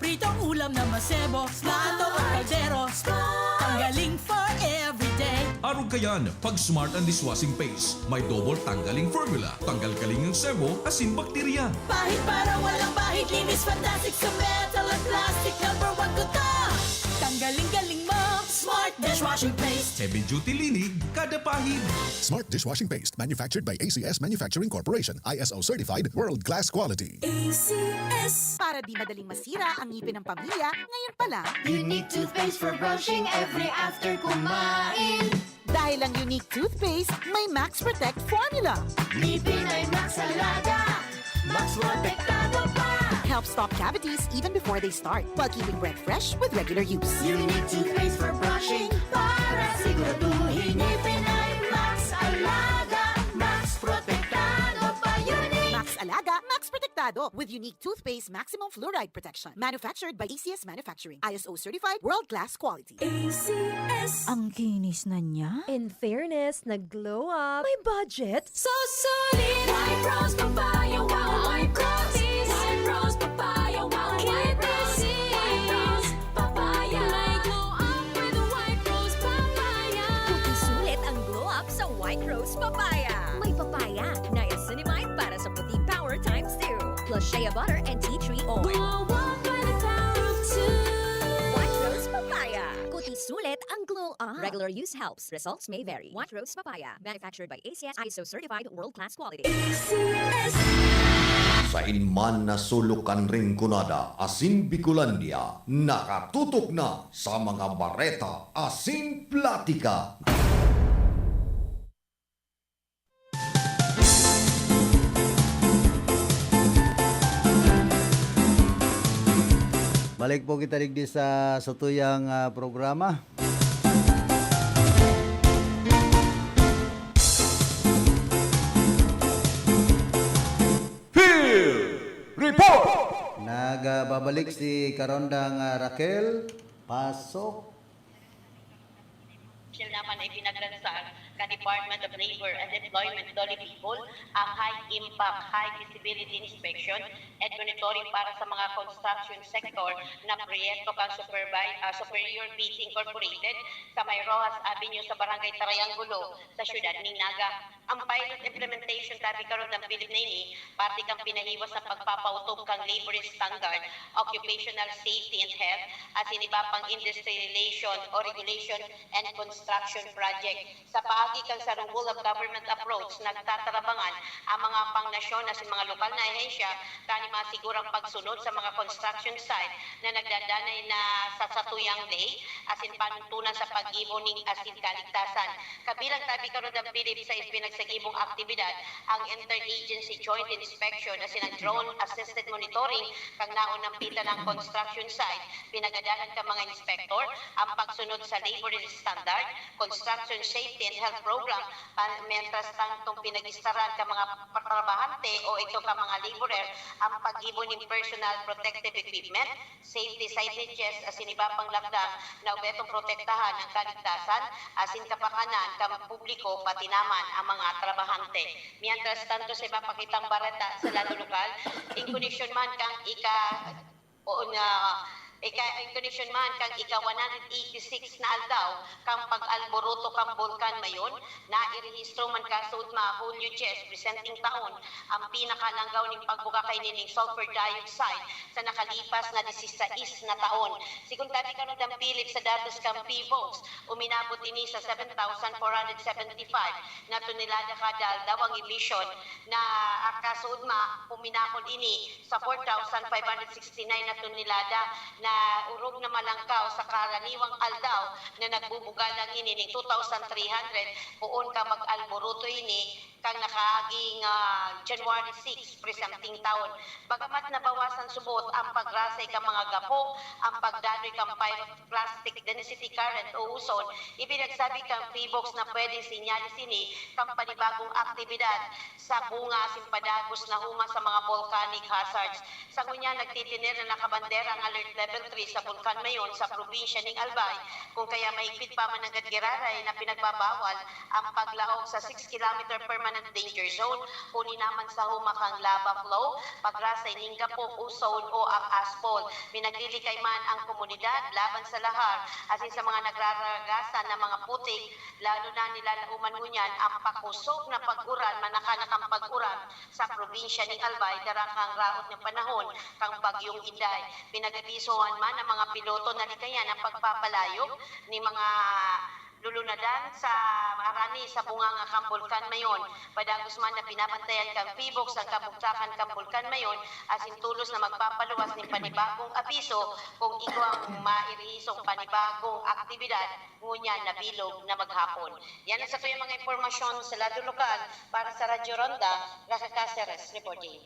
Pritong ulam na masebo. Smart. Plato o kaldero. Smart. Tanggaling for everyday. Arog kayan, pag Smart ang dishwashing paste. May double tanggaling formula. Tanggal kaling ang sebo, asin bakterya. Pahid para walang bahid. Linis fantastic sa metal at plastic. Number one ko to. Tanggaling-galing mo. Smart dishwashing paste. Heavy duty linig, kada pahid. Smart dishwashing paste, manufactured by A C S Manufacturing Corporation, I S O certified, world class quality. A C S. Para di madaling masira ang ngipin ng pamilya, ngayon pa lang. Unique toothpaste for brushing every after kumain. Dahil ang Unique Toothpaste may Max Protect Formula. Ngipin ay Max Alaga, Max Protektado pa. Helps stop cavities even before they start, while keeping breath fresh with regular use. Unique Toothpaste for brushing, para siguraduhin ngipin ay Max Alaga, Max Protektado pa. Unique. Max Alaga, Max Protektado, with Unique Toothpaste Maximum Fluoride Protection. Manufactured by A C S Manufacturing. I S O certified, world-class quality. A C S. Ang kinis na niya. In fairness, nag-glow up. May budget. So solid! White Rose Papaya, wow! White Rose! White Rose Papaya, wow! White Rose! White Rose Papaya! May glow up with White Rose Papaya! Puti sulit ang glow up sa White Rose Papaya. May papaya, niacinamide para sa puti power times two. Plus shea butter and tea tree oil. Glow up by the power of two. White Rose Papaya. Puti sulit ang glow up. Regular use helps. Results may vary. White Rose Papaya. Manufactured by A C S, I S O certified, world-class quality. A C S. Sain man na sulok kan Rinconada asin Bicolandia, nakatutok na sa mga bareta asin platika. Balik po kita digdi sa satuyang, ah, programa. Field Report! Nagbabalik si Karondang, ah, Raquel. Pasok. Siya naman ay pinaglansar kan Department of Labor and Employment Dolly People ang High Impact, High Visibility Inspection and Monitoring para sa mga construction sector na proyekto kan Supervi-, ah, Superior Beach Incorporated sa may Roxas Avenue sa Barangay Triangulo sa siyudad nin Naga. Ang pilot implementation, tabi karundang Philip na ini, parte kan pinahiwas na pagpapautob kan labor standard, occupational safety and health, asin iba pang industry relation o regulation and construction project. Sa paagi kan sarong whole of government approach, nagtatarabangan ang mga pangnasyon asin mga lokal na ahensya tanganing masiguro ang pagsunod sa mga construction site na nagdadanay na sa satuyang ley asin panuntunan sa pag-ibo nin asin kaligtasan. Kabilang tabi karundang Philip sa ipinagsagibong aktibidad ang interagency joint inspection asin ang drone-assisted monitoring kan naunang pita ng construction site. Pinagadalan kan mga inspektor ang pagsunod sa labor standard, construction safety and health program, pa-, mientras tantong pinag-istaran kan mga trabahante o ito kan mga laborer ang pag-ibo nin personal protective equipment, safety signages asin iba pang lakdang na obhetong protektahan ang kaligtasan asin kapakanan kan publiko, pati naman ang mga trabahante. Mientras tanto, sa iba pa kitang bareta sa lado lokal, in koneksyon man kan ika-, o na Ika-, in connection man kan ika-one hundred eighty-six na aldaw kan pag-alboroto kan Bulkan Mayon, nairehistro man kasuodma Hulyo dyes presenteng taon ang pinakalanggaw nin pagbuga kaini nin sulfur dioxide sa nakalipas na disisais na taon. Segun Tabi Karondang Philip, sa datos kan PHIVOLCS, uminabot ini sa seven thousand four hundred seventy-five na tonelada kada aldaw ang emisyon na, ah, kasuodma, puminakol ini sa four thousand five hundred sixty-nine na tonelada na orog na malangkaw sa karaniwang aldaw na nagbubuga lang ini ning two thousand three hundred, poon ka mag-alboroto ini kan nakaaging, ah, January six, presenteng taon. Bagamat nabawasan subot ang pagrasay kan mga gapo, ang pagdaloy kan pyroclastic density current o uson, ipinagsabi kan PHIVOLCS na pwedeng senyales ini kan panibagong aktibidad sa bunga asin padagos na huma sa mga volcanic hazards. Sa ngunyan, nagtitiner na nakabandera ang Alert Level three sa Bulkan Mayon sa probinsya ning Albay, kun kaya mahigpit pa man nanggad giraray na pinagbabawal ang paglaog sa six kilometer permanent danger zone, huli naman sa huma kan lava flow, pagrasay nin gapo, uson o ang ashfall. Pinaglilikay man ang komunidad laban sa lahar asin sa mga nagraragasan na mga putik, lalo na nilalaoman ngunyan ang pakusog na pag-uran, manaka na kan pag-uran sa probinsya ning Albay, dara kan raot na panahon kan Bagyong Inday. Pinag-abisohan man ang mga piloto na likayan ang pagpapalayog nin mga lulunadan sa arani sa bunganga kan Bulkan Mayon. Padagos man na binabantayan kan PHIVOLCS ang kabugtakan kan Bulkan Mayon asin tolos na magpapaluwas nin panibagong abiso kun igwang mairehisong panibagong aktibidad ngunyan na bilog na maghapon. Yan ang satuyang mga impormasyon sa lado lokal. Para sa Radyo Ronda, Raca Caceres reporting.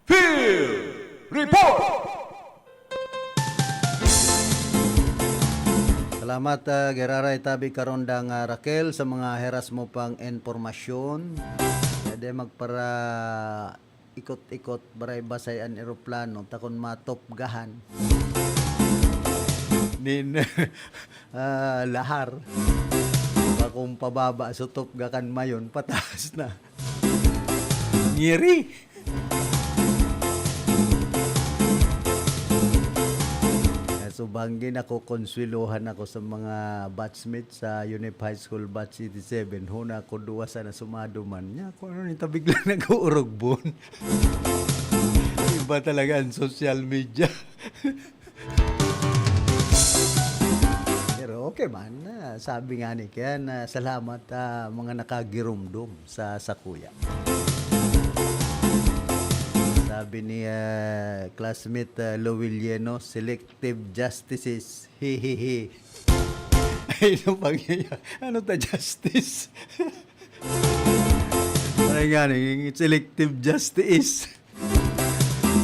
Field Report! Salamat, ah, Giraray Tabi Karondang, ah, Raquel, sa mga heras mo pang impormasyon. Pwede magpara ikot-ikot, baray basay an eroplano, takon matopgahan nin, ah, lahar. Bakong pababa sa topga kan Mayon, pataas na. Ngiri! Kaya subanggi, nakokonswelohan ako sa mga batchmate sa Unip High School Batch eighty-seven. Huna ko duwa sana sumado man. Nya, kung ano nita bigla nag-uurugbon. Iba talaga ang social media. Pero okay man. Ah, sabi nga ni Ken, ah, salamat, ah, mga nakagirumdom sa sakuya. Sabi ni, ah, classmate, ah, Lowell Yeno, "Selective justices, hihihi." Ay, ano pag, ano ta justice? Ay nga, ni selective justice.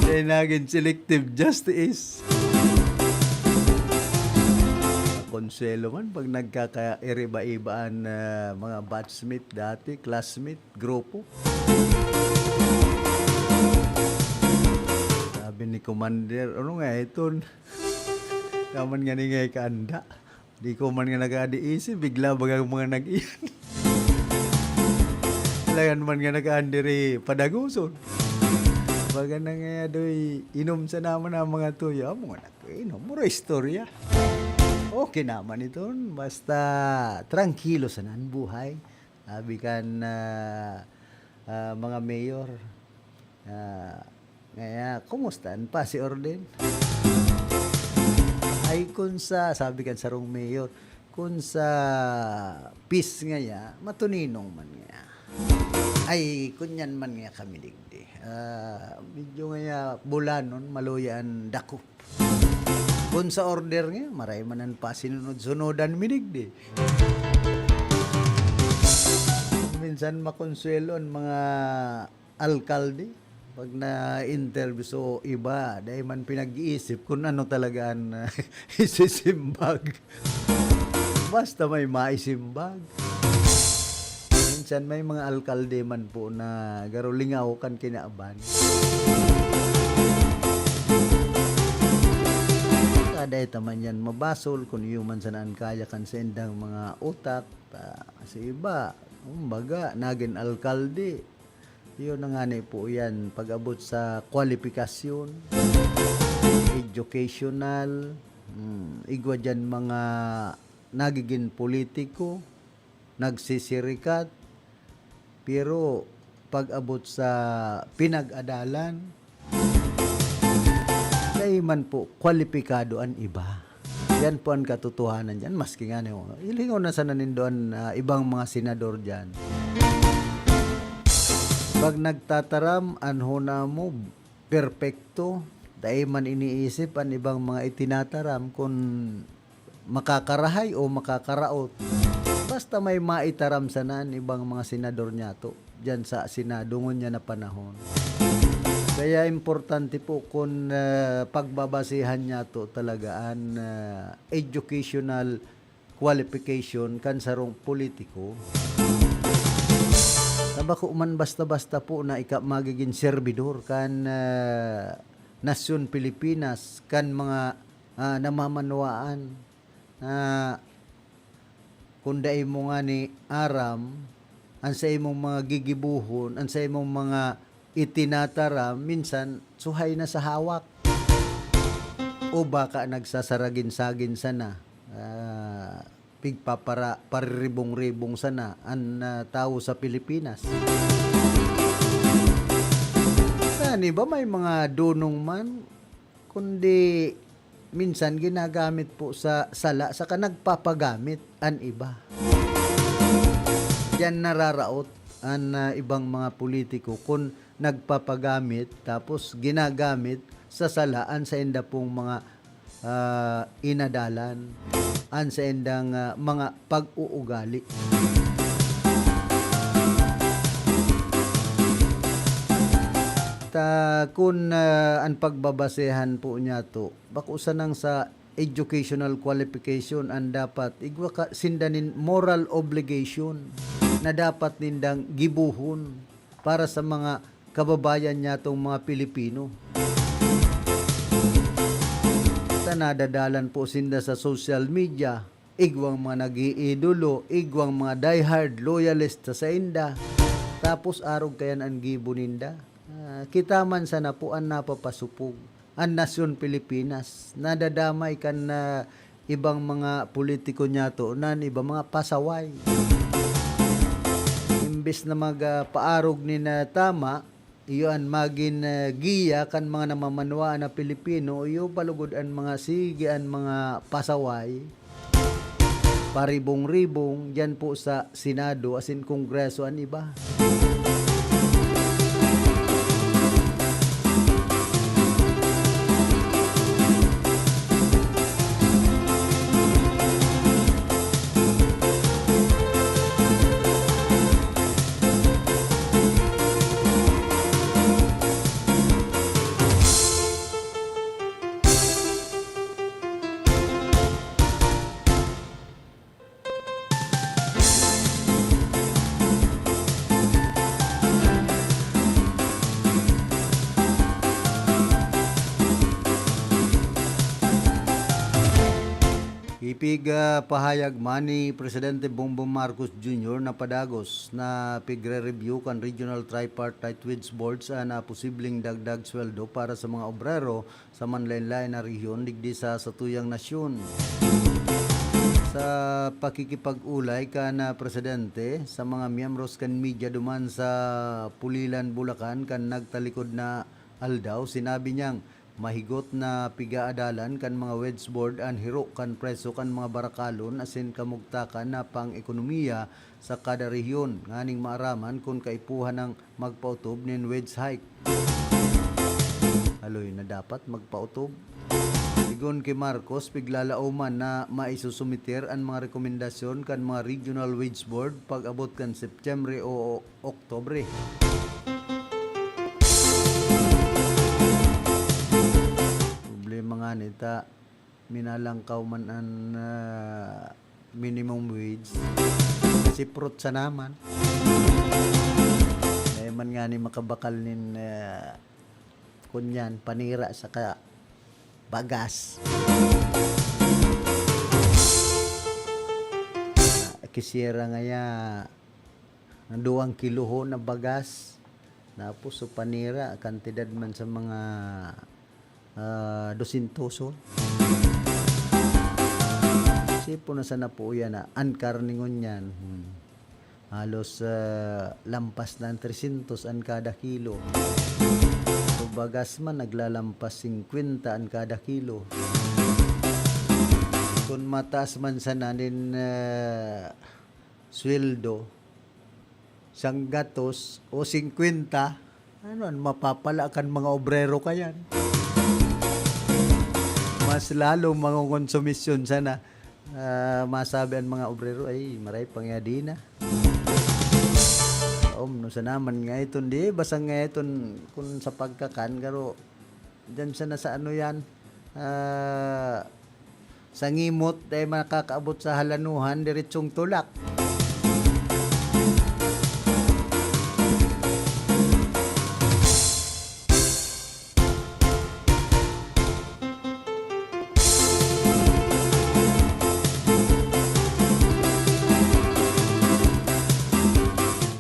Ay, nagin selective justice. Konselo man pag nagkakairiba-iba an, ah, mga batchmate dati, classmate, grupo. Sabi ni Commander, "Ano nga iton? Naman nga ni nga ikaanda." Di ko man nga nag-aadi isi, bigla baga mga nag-iyan. Layan man nga nag-aandi ri padaguson. Baga na nga doy inom sa naman ang mga tuyo. Amo nga nag-inom. Mura istorya. Okay naman iton. Basta trangkilo sana an buhay. Sabi kan, ah, ah, mga mayor, ah, ngaya, "Kumusta an pasi orden?" Ay, kun sa, sabi kan sarong mayor, "Kun sa peace ngaya, matuninong man ngaya." Ay, kunyan man ngaya kami digdi. Ah, medyo ngaya bulanon, maluya an dakop. Kun sa order nga, maray man an pasinunod-sunodan mi digdi. Minsan makonsuelo an mga alkalde pag na-interview. So, iba, dai man pinag-iisip kung ano talaga an isisimbag. Basta may maisimbag. Minsan may mga alkalde man po na garo lingaw kan kinaban. Kada ita man yan mabasol, kun iyo man sana an kaya kan saindang mga utak, ta, sa iba, kumbaga, nagin alkalde. Yun na nga ni po yan, pag-abot sa kwalipikasyon. educational, hmm, igwa diyan mga nagigin politiko, nagsisirikat, pero pag-abot sa pinag-adalan, dai man po kwalipikado an iba. Yan po an katotohanan diyan, maski ngani, oh, hilingon na sana nindo an, ah, ibang mga senador diyan. Pag nagtataram, an hona mo, perpekto. Dai man iniisip an ibang mga itinataram kun makakarahay o makakaraot. Basta may maitaram sana an ibang mga senador niyato diyan sa Senado ngunyan na panahon. Kaya importante po kun, ah, pagbabasehan niyato talaga an, ah, educational qualification kan sarong politiko. Ta bako man basta-basta po na ika magigin serbidor kan, ah, nasyon Pilipinas, kan mga, ah, namamanwaan na kun dai mo ngani aram, an sa imong mga gigibohon, an sa imong mga itinataram, minsan suhay na sa hawak. O baka nagsasaragin-sagin sana, ah, pigpapara-, pariribong-ribong sana an, ah, tawo sa Pilipinas. An iba may mga dunong man, kundi minsan ginagamit po sa sala, saka nagpapagamit an iba. Diyan nararaot an, ah, ibang mga politiko kun nagpapagamit tapos ginagamit sa sala an sainda pong mga, ah, inadalan, an saindang, ah, mga pag-uugali. Ta kun, ah, an pagbabasehan po niyato, bako sanang sa educational qualification an dapat, igwa ka, sinda nin moral obligation na dapat nindang gibohon para sa mga kababayan niyatong mga Pilipino. Ta nadadalan po sinda sa social media, igwang mga nag-iidolo, igwang mga diehard loyalist sa sainda. Tapos arog kayan an gibo ninda. Ah, kita man sana po an napapasupog, an nasyon Pilipinas. Nadadamay kan, ah, ibang mga politiko niyato, nan iba mga pasaway. Imbes na mag, ah, paarog nin, ah, tama, iyo an magin, ah, giya kan mga namamanwaan na Pilipino, iyo palugod an mga sige an mga pasaway, paribong-ribong diyan po sa Senado asin Kongreso an iba. Ipig, ah, pahayag man ni Presidente Bongbong Marcos Junior na padagos na pigre-review kan Regional Tripartite Wage Board sa na posibleng dagdag sweldo para sa mga obrero sa manlaen-laen na rehiyon digdi sa satuyang nasyon. Sa pakikipag-olay kan, ah, presidente sa mga miyembros kan media duman sa Pulilan, Bulacan, kan nagtalikod na aldaw, sinabi niyang mahigot na pigaadalan kan mga wage board an hiro kan presyo kan mga barakalon asin kamugtakan na pang-ekonomiya sa kada rehiyon, nganing maaraman kun kaipuhan nang magpaotob nin wage hike. Haloy na dapat magpaotob. Sigon ki Marcos, piglalaoman na maisusumiter an mga rekomendasyon kan mga Regional Wage Board pag-abot kan Setyembre o Oktubre. Problema ngani ta, minalangkaw man an, ah, minimum wage. Siprot sana man. Dai man ngani makabakal nin, ah, kunyan, panira saka bagas. Ah, kisiera ngaya, duwang kilohon na bagas. Tapos, so, panira, kantidad man sa mga ah, dosyentos. Sipon na sana po yan na an karne ngunyan. Hmm. Halos, ah, lampas na an tresyentos an kada kilo. So, bagas man, naglalampas singkwenta an kada kilo. Kun mataas man sana nin, ah, sweldo, sanggatos o singkwenta, ano an mapapala kan mga obrero kayan? Mas lalo mangongonsumisyon sana. Ah, masabi an mga obrero, "Ay, maray pa ngaya di na." Om, no, sana man nga iton, di, basta nga iton, kun sa pagkakan, garo, diyan sana sa ano yan, ah, sa ngimot, dahil makakaabot sa halanuhan, diretsong tulak.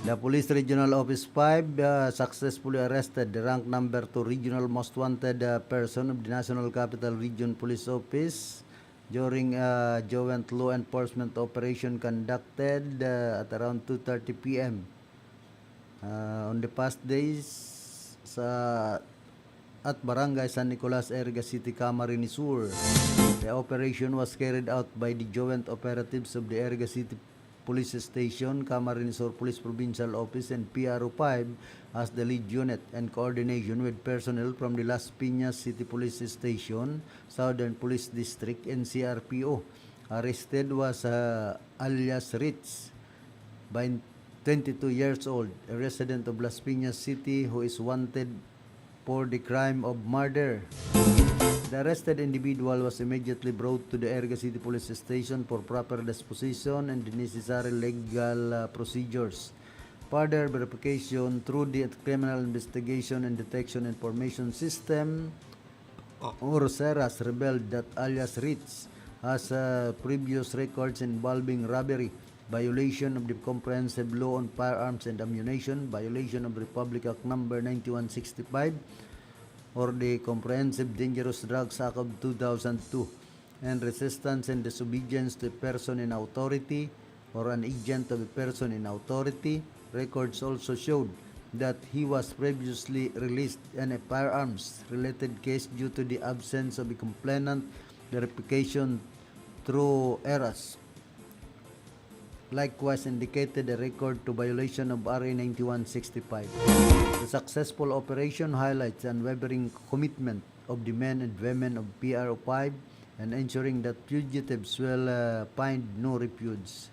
The Police Regional Office five, uh, successfully arrested the rank number two regional most wanted, uh, person of the National Capital Region Police Office during a joint law enforcement operation conducted, uh, at around two thirty P M, uh, on the past days sa, at Barangay San Nicolas, Iriga City, Camarines Sur. The operation was carried out by the joint operatives of the Iriga City Police Station, Camarines Sur Police Provincial Office, and P R O five as the lead unit, in coordination with personnel from the Las Piñas City Police Station, Southern Police District, and C R P O. Arrested was, uh, alias Ritz, by twenty-two years old, a resident of Las Piñas City, who is wanted for the crime of murder. The arrested individual was immediately brought to the Iriga City Police Station for proper disposition and the necessary legal, uh, procedures. Further verification through the Criminal Investigation and Detection Information System, or CERAS, revealed that alias Ritz has, uh, previous records involving robbery, violation of the Comprehensive Law on Firearms and Ammunition, violation of Republic Act Number ninety-one sixty-five, or the Comprehensive Dangerous Drugs Act of two thousand two, and resistance and disobedience to a person in authority or an agent of a person in authority. Records also showed that he was previously released in a firearms-related case due to the absence of a complainant verification through CERAS. Likewise indicated a record to violation of R A ninety-one sixty-five. The successful operation highlights the unwavering commitment of the men and women of P R O five and ensuring that fugitives will, uh, find no refuge.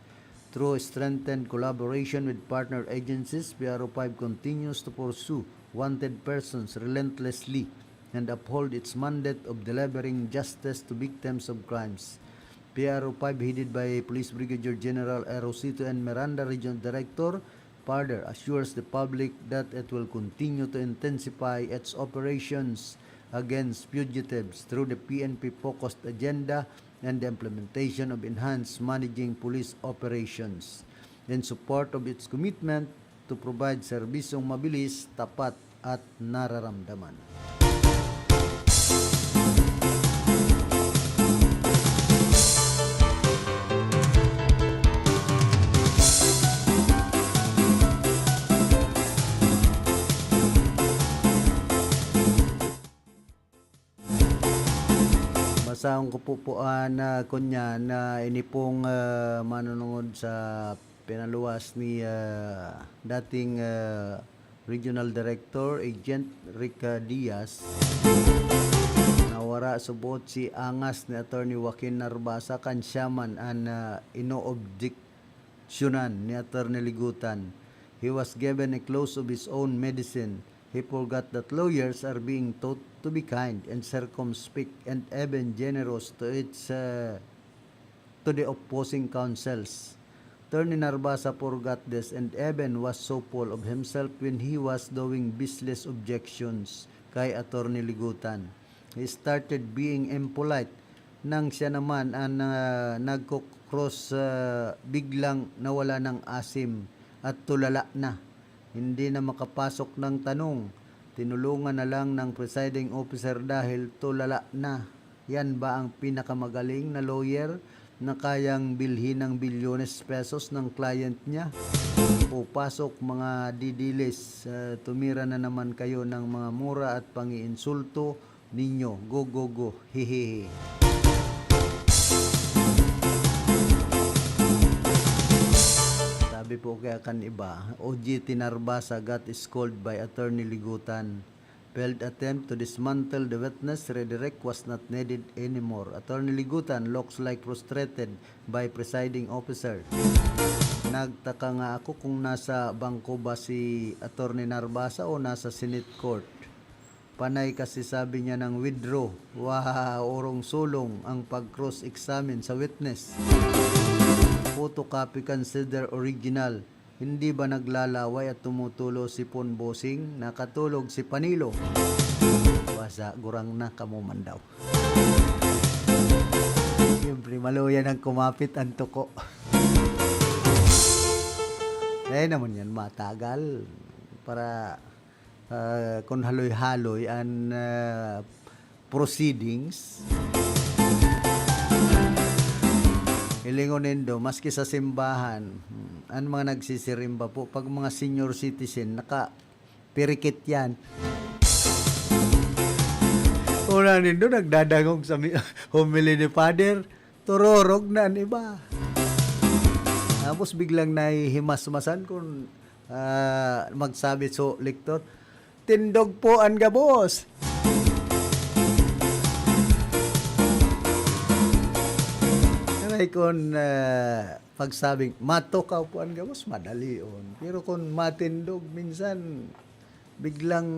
Through strengthened collaboration with partner agencies, P R O five continues to pursue wanted persons relentlessly and uphold its mandate of delivering justice to victims of crimes. P R O five, headed by Police Brigadier General Erosito N. Miranda, Regional Director, further assures the public that it will continue to intensify its operations against fugitives through the P N P-focused agenda and the implementation of enhanced managing police operations in support of its commitment to provide serbisyong mabilis, tapat, at nararamdaman. Basahon ko po po, ah, na kunyan na ini pong, ah, manunungod sa pinaluwas ni, ah, dating, ah, Regional Director Agent Rica Diaz, na wara subot si angas ni Attorney Joaquin Narbasa kan siya man an, ah, inoobjeksyonan ni Attorney Ligutan. He was given a clause of his own medicine. He forgot that lawyers are being taught to be kind and circumspect and even generous to its, uh, to the opposing counsels. Attorney Narbasa forgot this and even was so full of himself when he was doing baseless objections kay Attorney Ligutan. He started being impolite nang siya naman ang, ah, nagko-cross, ah, biglang nawala ng asim at tulala na. Hindi na makapasok ng tanong. Tinulungan na lang ng presiding officer dahil tulala na. Yan ba ang pinakamagaling na lawyer na kayang bilhin ng bilyones pesos ng client niya? O pasok, mga didilis, ah, tumira na naman kayo ng mga mura at pangiinsulto ninyo. Go, go, go. Hehehe. Sabi po kaya kan iba, O G T Narbasa got scolded by Attorney Ligutan. Failed attempt to dismantle the witness redirect was not needed anymore. Attorney Ligutan looks like frustrated by presiding officer. Nagtaka nga ako kung nasa bangko ba si Attorney Narbasa o nasa Senate Court. Panay kasi sabi niya ng withdraw. Wow, orong sulong ang pag-cross-examine sa witness. Photocopy consider original. Hindi ba naglalaway at tumutulo si Pon Bossing? Nakatulog si Panilo. Basa, gurang na, kamo man daw. Siyempre, maluya nang kumapit ang tuko. Kaya naman yan, matagal. Para, ah, kung haloy-haloy ang, ah, proceedings. Hilingon nindo, maski sa simbahan, hmm, ang mga nagsisirimba po, pag mga senior citizen, naka-pirikit yan. Una nindo, nagdadangog sa mi-, homily ni Father, tururog na an iba. Tapos biglang nahihimasmasan kung, ah, magsabi so, lektor, "Tindog po an gabos." Aray, kun, ah, pagsabing, "Matukaw po an gabos," madali on. Pero kun matindog, minsan biglang,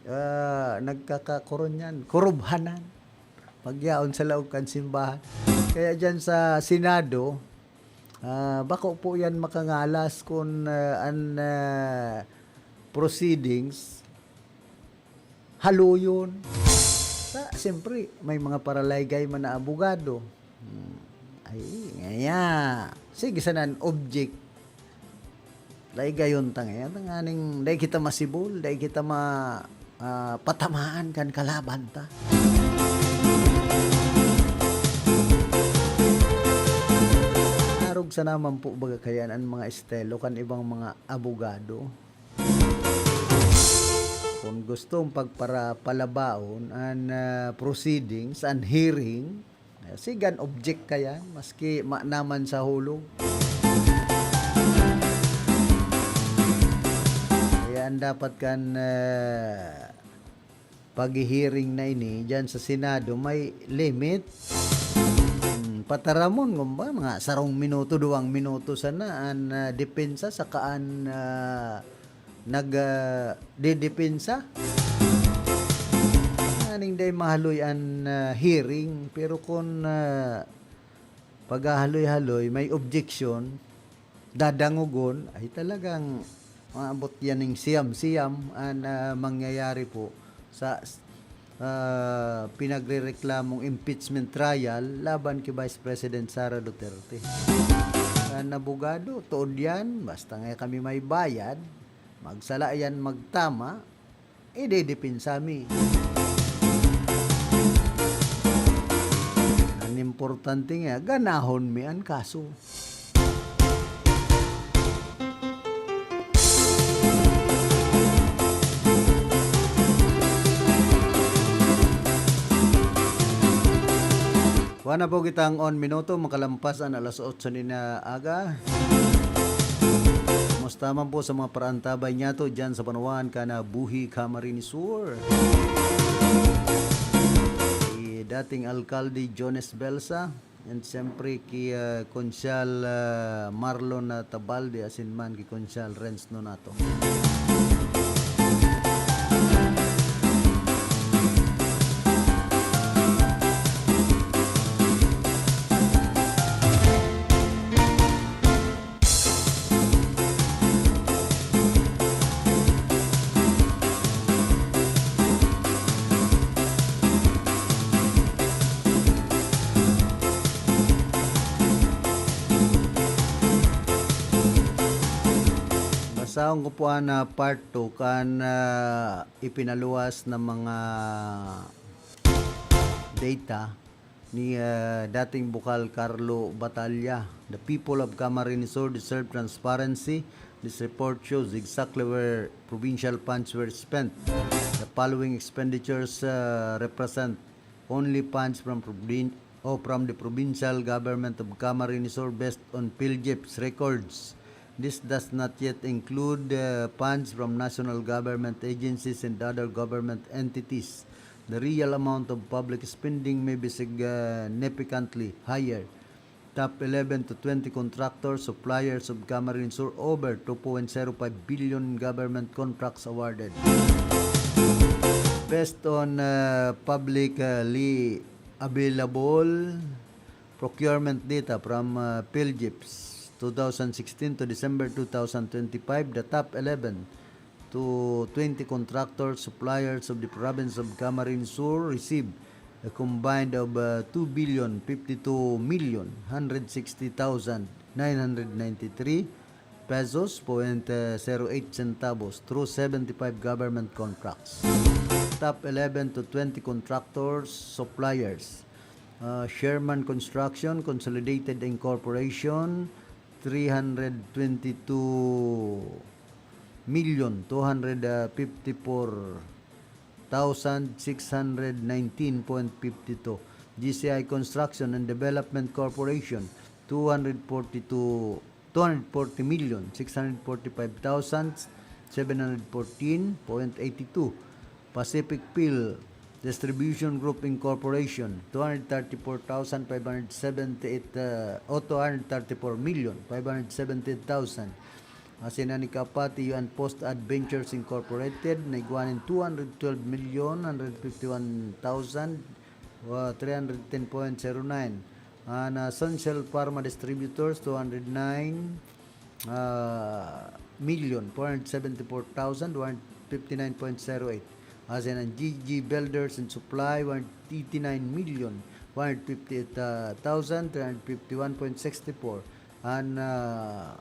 ah, nagkakakuron yan, kurubhanan. Pagyaon sa laog kan simbahan. Kaya dyan sa Senado, ah, bako po yan makangalas kun, ah, an, ah, proceedings haluyon. Sa, siyempre, may mga paralaygay man na abogado. Hmm. Ay, ngaya. Sige, sana an object. Laygayon ta ngayon, tanganing dai kita masibol, dai kita ma-, ah, patamaan kan kalaban ta. Arog sana man po baga kayan an mga estilo kan ibang mga abogado. Kun gustong pagpara-, palabaon an, ah, proceedings, an hearing, eh, sige, an object kayan, maski ma-, naman sa hulog. Kaya an dapat kan, ah, paghihiring na ini diyan sa Senado may limit. Hmm, pataramon, kumbaga, mga sarong minuto, duwang minuto sana an, ah, depensa saka an, ah, nag, ah, dedepensa. Nganing dai mahaloy an, ah, hearing, pero kun, ah, paghahaloy-haloy, may objection, dadangogon, ay talagang maabot yan ning siyam-siyam an, ah, mangyayari po sa, ah, pinagrereklamong impeachment trial laban ki Vice President Sara Duterte. An abogado, tuod yan, basta nga kami may bayad, magsala yan, magtama, idedepensami. An importante nga, ganahon mi an kaso. Kuha na po kitang on minuto, makalampas an alas otso ni na aga. Kumusta man po sa mga paraantabay niyato dyan sa Banwaan, Canabuhi, Camarines Sur? Si dating Alkalde Jones Belsa, and siyempre ki, ah, Konsyal, ah, Marlon, ah, Tabalde, asin man ki Konsyal Renz Nonato. Basta Taon ko po ang, ah, part two kan, ah, ipinaluwas na mga data ni, ah, dating bukal Carlo Batalla. The people of Camarines Sur deserve transparency. This report shows exactly where provincial funds were spent. The following expenditures, ah, represent only funds from provin-, o from the provincial government of Camarines Sur based on PhilGEP's records. This does not yet include, uh, funds from national government agencies and other government entities. The real amount of public spending may be significantly higher. Top eleven to twenty contractors, suppliers of Camarines Sur, over two point zero five billion in government contracts awarded. Based on, uh, publicly available procurement data from, uh, PhilGEP's two thousand sixteen to December two thousand twenty-five, the top eleven to twenty contractors, suppliers of the province of Camarines Sur received a combined of, uh, two billion fifty-two million hundred sixty thousand nine hundred ninety-three pesos point, uh, zero eight centavos through seventy-five government contracts. Top eleven to twenty contractors, suppliers. Uh, Sherman Construction Consolidated Incorporation, three hundred twenty-two million two hundred fifty-four thousand six hundred nineteen point fifty-two. G C I Construction and Development Corporation, two hundred forty-two, two hundred forty million six hundred forty-five thousand seven hundred fourteen point eighty-two. Pacific Peel Distribution Group Incorporation, two hundred thirty-four thousand five hundred seventy-eight, uh, o two hundred thirty-four million five hundred seventy-eight thousand. Asin an ikaapat, Yuan Post Adventures Incorporated, na igwa nin two hundred twelve million one hundred fifty-one thousand, uh, three hundred ten point zero nine. An, uh, Suncell Pharma Distributors, two hundred nine, uh, million four hundred seventy-four thousand one hundred fifty-nine point zero eight. Asin an G G Builders and Supply, one hundred eighty-nine million one hundred fifty-eight thousand three hundred fifty-one point sixty-four. An, uh,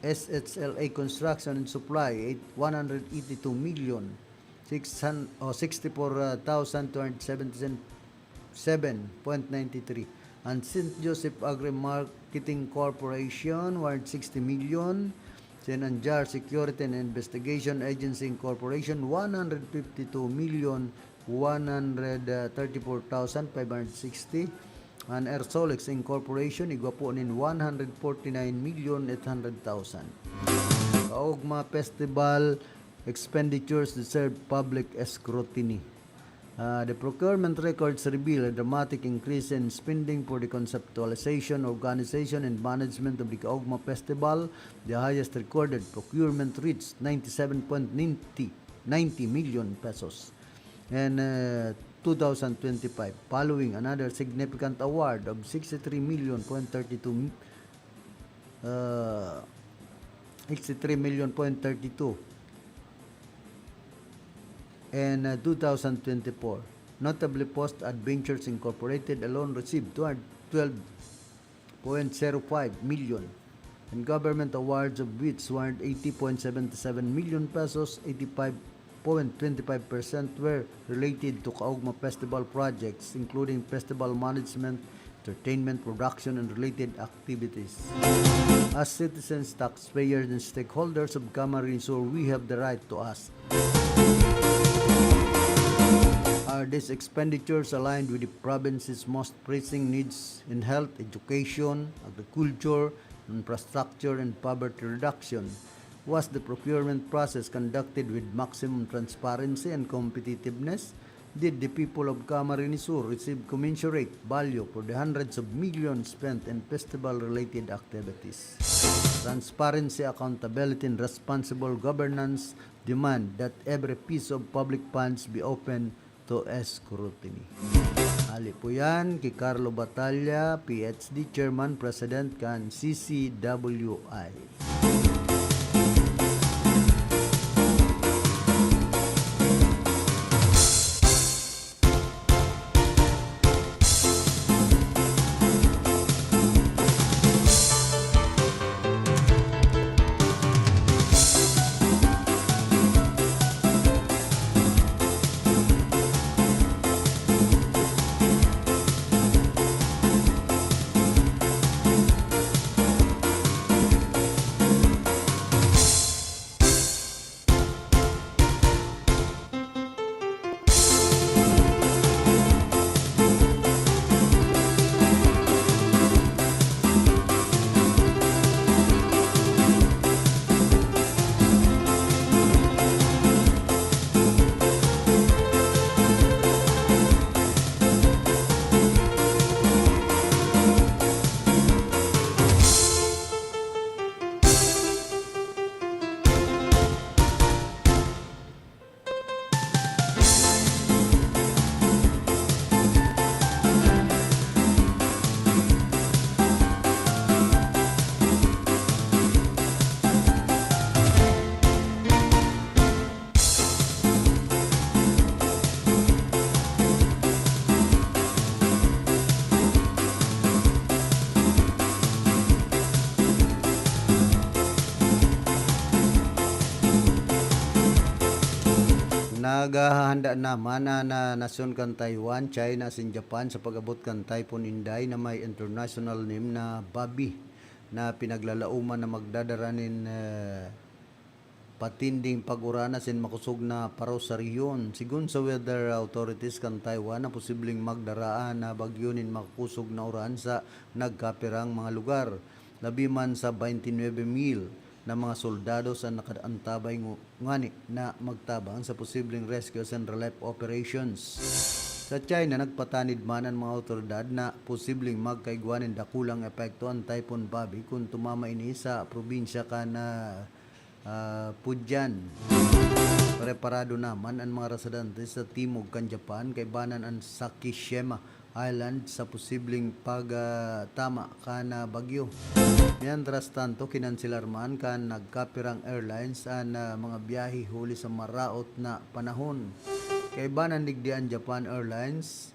S H L A Construction and Supply, eight, one hundred eighty-two million six hundred, o sixty-four thousand two hundred seventy-seven point ninety-three. An Saint Joseph Agri-Marketing Corporation, one hundred sixty million. Then an Jar Security and Investigation Agency Incorporation, one hundred fifty-two million one hundred thirty-four thousand five hundred sixty. An Air Solix Incorporation, igwa po nin one hundred forty-nine million eight hundred thousand. Kaogma Festival expenditures deserve public scrutiny. Uh, the procurement records reveal a dramatic increase in spending for the conceptualization, organization, and management of the Kaogma Festival. The highest recorded procurement reached ninety-seven point ninety, ninety million pesos in, uh, two thousand twenty-five, following another significant award of sixty-three million point thirty-two, uh, sixty-three million point thirty-two in, uh, two thousand twenty-four. Notably, Post Adventures Incorporated alone received two hundred twelve point zero five million, and government awards, of which one hundred eighty point seven seven million pesos, eighty-five point twenty-five percent, were related to Kaogma Festival projects, including festival management, entertainment, production, and related activities. As citizens, taxpayers, and stakeholders of Camarines Sur, we have the right to ask: Are these expenditures aligned with the province's most pressing needs in health, education, agriculture, infrastructure, and poverty reduction? Was the procurement process conducted with maximum transparency and competitiveness? Did the people of Camarines Sur receive commensurate value for the hundreds of millions spent in festival-related activities? Transparency, accountability, and responsible governance demand that every piece of public funds be open to scrutiny. Hali po yan ki Carlo Batalla, P H D, Chairman, President kan C C W I. Naghahanda naman an, ah, nasyon kan Taiwan, China asin Japan sa pag-abot kan Typhoon Inday na may international name na Babi, na pinaglalaoman na magdadara nin, eh, patinding pag-uran asin makosog na paros sa rehiyon. Sigon sa weather authorities kan Taiwan, na posibleng magdara an, ah, bagyo nin makosog na uran sa nagkapirang mga lugar. Labi man sa twenty-nine mil na mga soldados an nakaantabay ngo-, ngani na magtabang sa posibleng rescue and relief operations. Sa China, nagpatanid man an mga awtoridad na posibleng magkaigwa nin dakulang epekto an Typhoon Babi kun tumama ini sa probinsya kan, ah, ah, Fujian. Preparado naman an mga residente sa timog kan Japan, kaibanan an Sakishima Island, sa posibleng pag, ah, tama kan, ah, bagyo. Mientras tanto, kinanselar man kan nagkapirang airlines an, ah, mga biyahe huli sa maraot na panahon. Kaibanan digdi an Japan Airlines,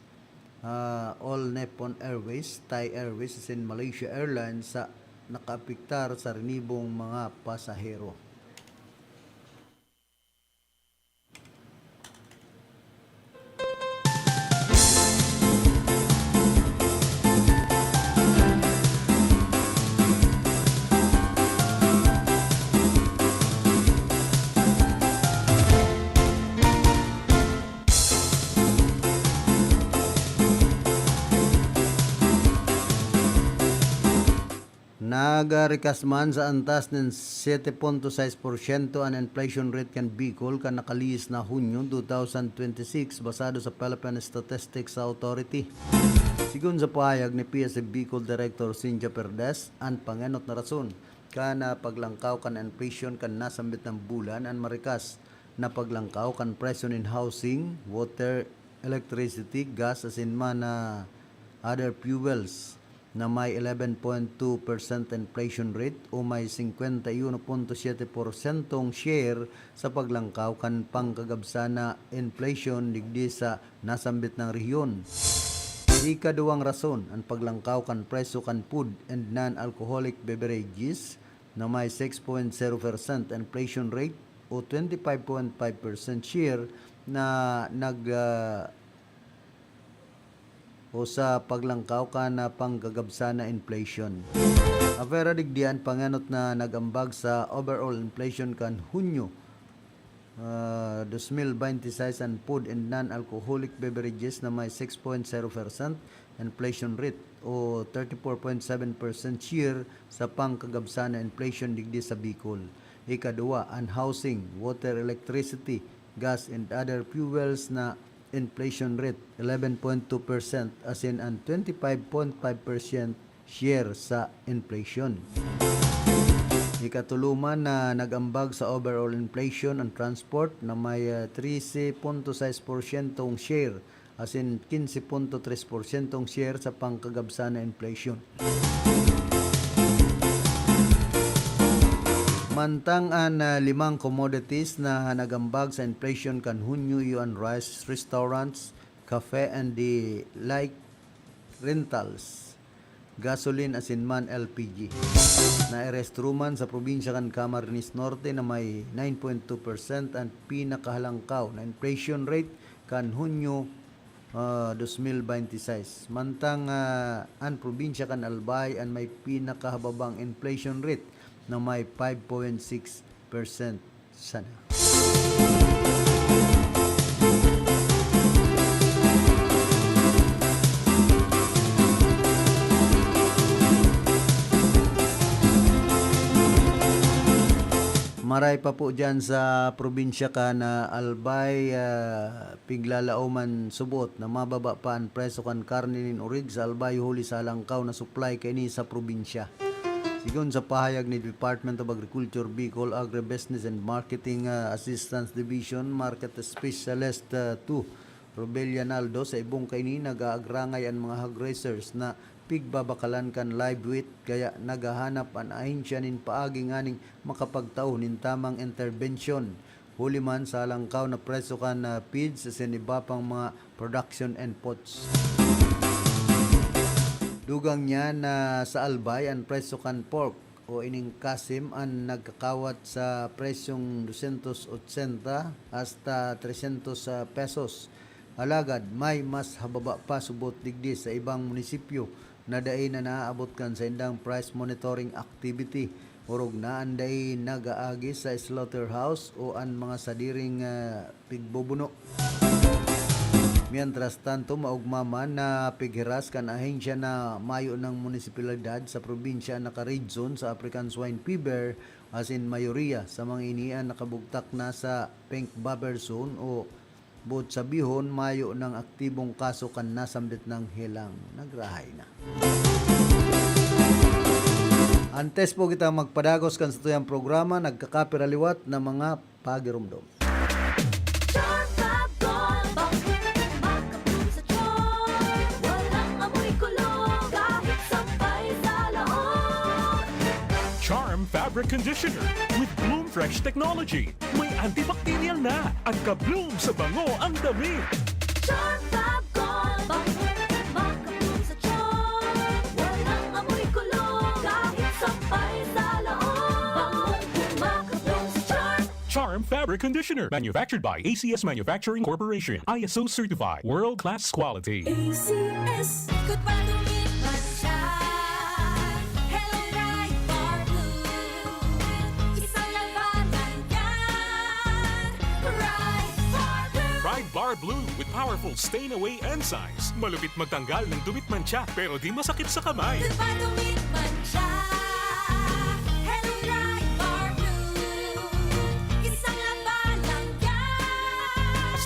ah, All Nippon Airways, Thai Airways asin Malaysia Airlines sa nakaapektar sa rinibong mga pasahero. Nagarikas man sa antas nin siyete punto sais porsyento an inflation rate kan Bicol kan nakalihis na Hunyo two thousand twenty-six, basado sa Philippine Statistics Authority. Sigon sa pahayag ni P S A Bicol Director Cynthia Perdes, an pangenot na rason kan, ah, paglangkaw kan inflation kan nasambit na bulan an marikas na paglangkaw kan presyo nin housing, water, electricity, gas asin man na other fuels na may eleven point two percent inflation rate o may singkwenta y uno punto siyete porsyentong share sa paglangkaw kan pangkagabsa na inflation digdi sa nasambit na rehiyon. Ikaduwang rason, an paglangkaw kan presyo kan food and non-alcoholic beverages na may six point zero percent inflation rate o twenty-five point five percent share na nag, ah, o sa paglangkaw kan, ah, pangkagabsa na inflation. Apwera digdi an pangenot na nag-ambag sa overall inflation kan Hunyo, ah, dos mil bente y seis an food and non-alcoholic beverages na may six point zero percent inflation rate o thirty-four point seven percent share sa pangkagabsa na inflation digdi sa Bicol. Ikaduwa, an housing, water, electricity, gas, and other fuels na inflation rate, eleven point two percent, asin an twenty-five point five percent share sa inflation. Ikatulo man na nag-ambag sa overall inflation an transport na may, ah, trese punto sais porsyentong share, asin quince punto tres porsyentong share sa pangkagabsa na inflation. Mantang an, ah, limang commodities na nag-ambag sa inflation kan Hunyo iyo an rice, restaurants, cafe and the like, rentals, gasoline asin man L P G. Nairehistro man sa probinsya kan Camarines Norte na may nine point two percent an pinakahalangkaw na inflation rate kan Hunyo, ah, dos mil bente y seis. Mantang, ah, an probinsya kan Albay an may pinakahababang inflation rate na may five point six percent sana. Maray pa po dyan sa probinsya kan Albay, ah, piglalaoman subot na mababa pa an presyo kan karne nin orig sa Albay huli sa halangkaw na supply kaini sa probinsya. Sigon sa pahayag ni Department of Agriculture Bicol Agribusiness and Marketing, ah, Assistance Division Market Specialist, ah, two, Robelian Aldo, sa ibong kaini nag-aagrangay an mga hog raisers na pigbabakalan kan live weight, kaya naghahanap an ahensya nin paagi nganing makapagtao nin tamang interbensyon. Huli man sa halangkaw na presyo kan, ah, feeds asin iba pang mga production inputs. Dugang niya na sa Albay an presyo kan pork o ining kasim an nagkakawat sa presyong dosyentos otsenta hasta tresyentos pesos. Alagad may mas hababa pa subot digdi sa ibang munisipyo na dai na naaabot kan saindang price monitoring activity, orog na an dai nag-aagi sa slaughterhouse o an mga sadiring, ah, pigbobuno. Mientras tanto, maogma man na pighiras kan ahensya na mayo ng munisipalidad sa probinsya na ka-red zone sa African Swine Fever, asin mayoriya sa mga ini an nakabugtak na sa pink buffer zone o boot sabihon, mayo nang aktibong kaso kan nasambit nang helang. Nagrahay na. Antes po kita magpadagos kan satuyang programa, nagkakapira liwat na mga pagiromdom. Charm Fab Gold, bangkong makabloom sa charm. Walang amoy kulog, kahit sampay sa laog. Charm Fabric Conditioner with Bloom Fresh Technology. May antibacterial na at ka-bloom sa bango ang damit. Charm Fab Gold, bangkong makabloom sa charm. Walang amoy kulog, kahit sampay sa laog. Bangkong makabloom sa charm. Charm Fabric Conditioner, manufactured by A C S Manufacturing Corporation, I S O certified, world-class quality. A C S. Good pa dumi't mantsa. Hello, Pride Bar Blue. Isang labanan yan. Pride Bar Blue. Pride Bar Blue with powerful stain away enzymes. Malupit magtanggal ng dumi't mantsa, pero di masakit sa kamay. Good pa dumi't mantsa. Hello, Pride Bar Blue. Isang labanan yan.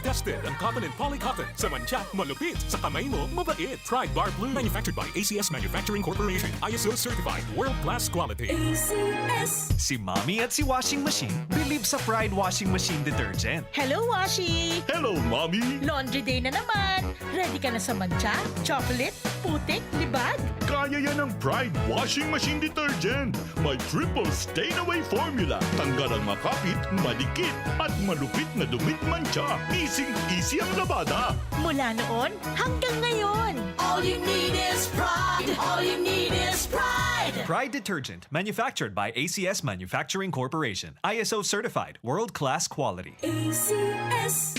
Tested ang cotton and poly cotton. Sa mantsa, malupit. Sa kamay mo, mabait. Pride Bar Blue. Manufactured by A C S Manufacturing Corporation. I S O certified. World class quality. A C S. Si Mommy at si Washing Machine believe sa Pride Washing Machine Detergent. Hello, Washi! Hello, Mommy! Laundry day na naman! Ready ka na sa mantsa, chocolate, putik, libag? Kaya yan ng Pride Washing Machine Detergent. May triple stain away formula. Tanggal ang makapit, madikit, at malupit na dumi't mantsa. Easy-easy ang labada. Mula noon hanggang ngayon. All you need is Pride. All you need is Pride. Pride Detergent, manufactured by A C S Manufacturing Corporation. I S O certified, world-class quality. A C S.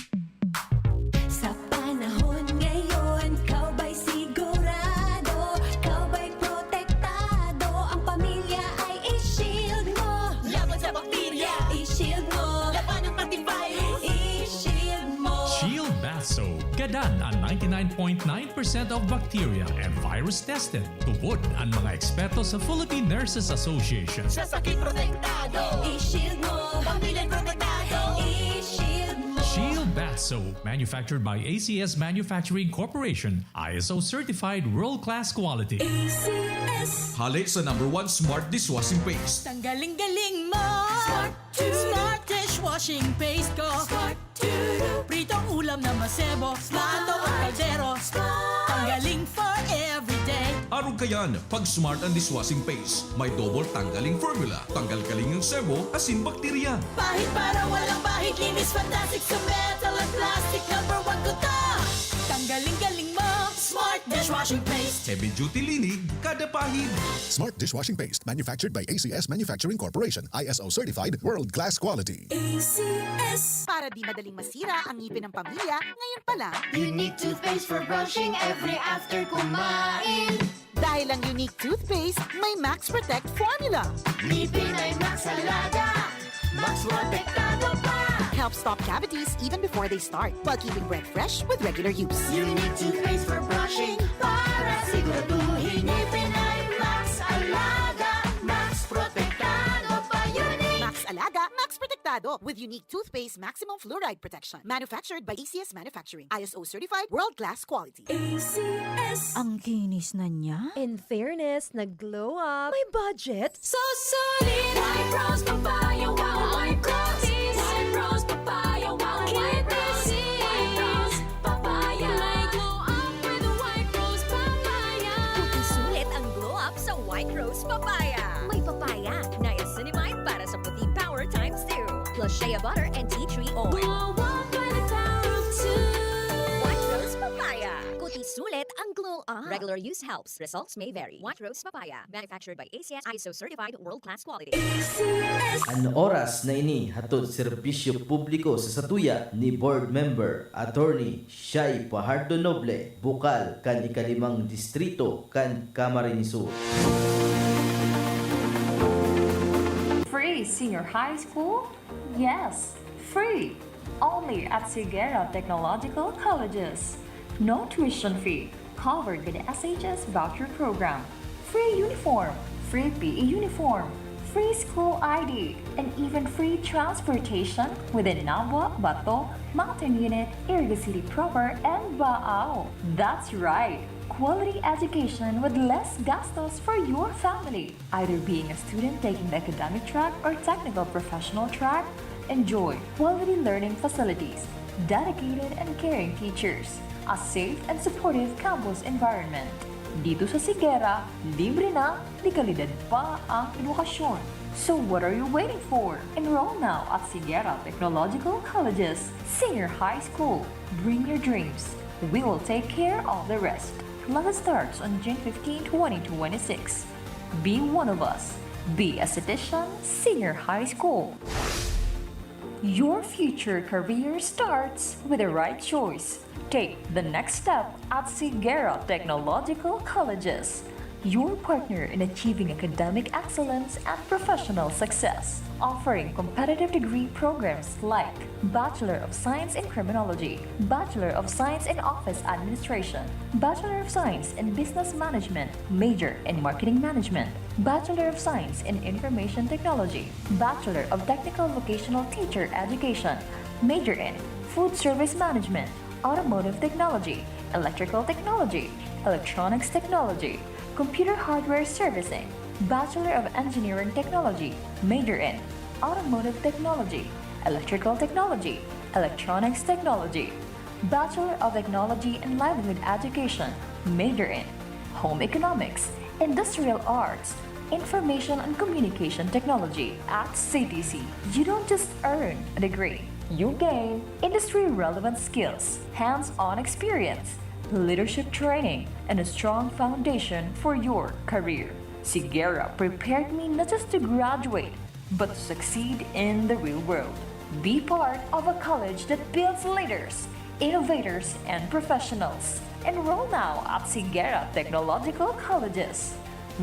Sa panahon ngayon, ikaw ba'y sigurado? Ikaw ba'y protektado? Ang pamilya ay i-shield mo. Laban sa bakterya, i-shield mo. Labanan pati virus, i-shield mo. Shield Bath Soap. Gadan an ninety-nine point nine percent of bacteria and virus tested. Tubod an mga eksperto sa Philippine Nurses Association. Sa sakit protektado, i-shield mo. Pamilya protektado, i-shield mo. Shield Bath Soap, manufactured by A C S Manufacturing Corporation, I S O certified, world-class quality. A C S. Hale sa number one smart dishwashing paste. Tanggaling-galing mo! Smart Smart dishwashing paste ko. Smart. Pritong ulam na masebo. Smart. Plato o kaldero. Smart. Tanggaling for everyday. Arog kayan, pag Smart ang dishwashing paste, may double tanggaling formula. Tanggal kaling ang sebo, asin bakterya. Pahid para walang bahid. Linis fantastic sa metal at plastic. Number one ko to. Tanggaling-galing mo. Smart dishwashing paste. Heavy duty linig, kada pahid. Smart dishwashing paste, manufactured by A C S Manufacturing Corporation, I S O certified, world class quality. A C S. Para di madaling masira ang ngipin ng pamilya, ngayon pa lang. Unique toothpaste for brushing every after kumain. Dahil ang Unique Toothpaste may Max Protect Formula. Ngipin ay Max Alaga, Max Protektado pa. Helps stop cavities even before they start, while keeping breath fresh with regular use. Unique toothpaste for brushing para siguraduhin ngipin ay Max Alaga, Max Protektado pa. Unique. Max Alaga, Max Protektado with Unique Toothpaste Maximum Fluoride Protection. Manufactured by A C S Manufacturing. I S O certified, world class quality. A C S. Ang kinis na niya. In fairness, nag-glow up. May budget. So solid! White Rose Papaya, wow, White Rose! White Rose Papaya, wow, White Rose! White Rose Papaya. May glow up with White Rose Papaya. Puti sulit ang glow up sa White Rose Papaya. May papaya, niacinamide para sa puti power times two. Plus shea butter and tea tree oil. Glow up by the power of two. White Rose Papaya. Kuti Isulit ang glow up. Regular use helps. Results may vary. White Rose Papaya. Manufactured by A C S, I S O certified, world-class quality. An oras na ini hatod serbisyo publiko sa satuya ni Board Member Attorney Shai Fajardo Noble, bukal kan ikalimang distrito kan Camarines Sur. Free senior high school? Yes, free! Only at Sigera Technological Colleges. No tuition fee, covered by the S H S voucher program. Free uniform, free P E uniform, free school I D, and even free transportation within Nabua, Bato, Mountain Unit, Iriga City Proper, and Baao. That's right! Quality education with less gastos for your family. Either being a student taking the academic track or technical professional track, enjoy quality learning facilities, dedicated and caring teachers, a safe and supportive campus environment. Dito sa Sigera, libre na, de kalidad pa ang edukasyon. So what are you waiting for? Enroll now at Sigera Technological Colleges Senior High School. Bring your dreams. We will take care of the rest. Class starts on June fifteen, twenty twenty-six. Be one of us. Be a Citizen Senior High School. Your future career starts with the right choice. Take the next step at Sigera Technological Colleges, your partner in achieving academic excellence and professional success, offering competitive degree programs like Bachelor of Science in Criminology, Bachelor of Science in Office Administration, Bachelor of Science in Business Management, major in Marketing Management, Bachelor of Science in Information Technology, Bachelor of Technical Vocational Teacher Education, major in Food Service Management, Automotive Technology, Electrical Technology, Electronics Technology, Computer Hardware Servicing, Bachelor of Engineering Technology, major in Automotive Technology, Electrical Technology, Electronics Technology, Bachelor of Technology and Livelihood Education, major in Home Economics, Industrial Arts, Information and Communication Technology. At C T C, you don't just earn a degree, you gain industry-relevant skills, hands-on experience, leadership training, and a strong foundation for your career. Sigera prepared me not just to graduate, but to succeed in the real world. Be part of a college that builds leaders, innovators, and professionals. Enroll now at Sigera Technological Colleges.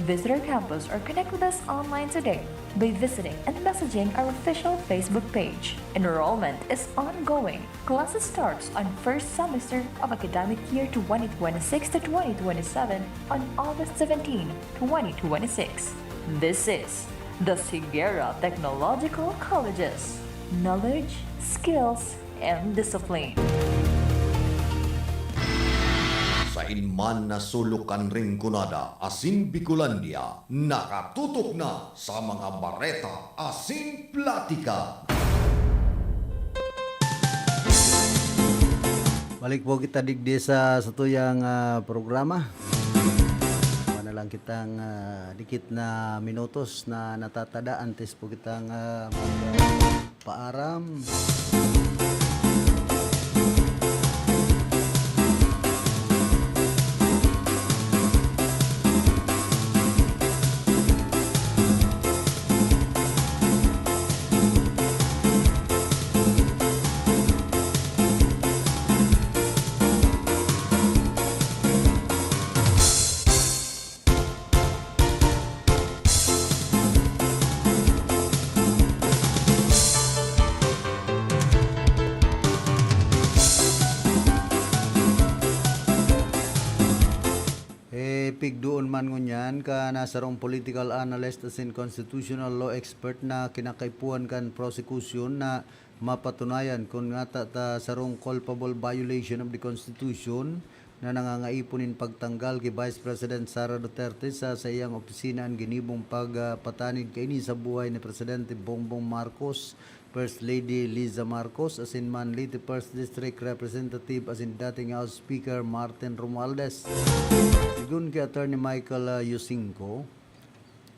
Visit our campus or connect with us online today by visiting and messaging our official Facebook page. Enrollment is ongoing. Classes starts on first semester of academic year twenty twenty-six to twenty twenty-seven on August seventeen, twenty twenty-six. This is the Sigera Technological Colleges. Knowledge, skills, and discipline. Sain man na sulok kan Rinconada asin Bicolandia, nakatutok na sa mga bareta asin platika. Balik po kita digdi sa satuyang, ah, programa. Wala na lang kitang, ah, dikit na minutos na natatada antes po kitang, ah, magpaaram. Eh, pigdoon man ngunyan ka na sarong political analyst asin constitutional law expert na kinakaipuhan kan prosecution na mapatunayan kun ngata ta sarong culpable violation of the Constitution na nangangaipo nin pagtanggal ki Vice President Sara Duterte sa saiyang opisina an ginibong pagpatanid kaini sa buhay ni Presidente Bongbong Marcos, First Lady Liza Marcos, asin man Leyte First District Representative asin dating House Speaker Martin Romualdez. Sigon ki Attorney Michael, ah, Yusinco,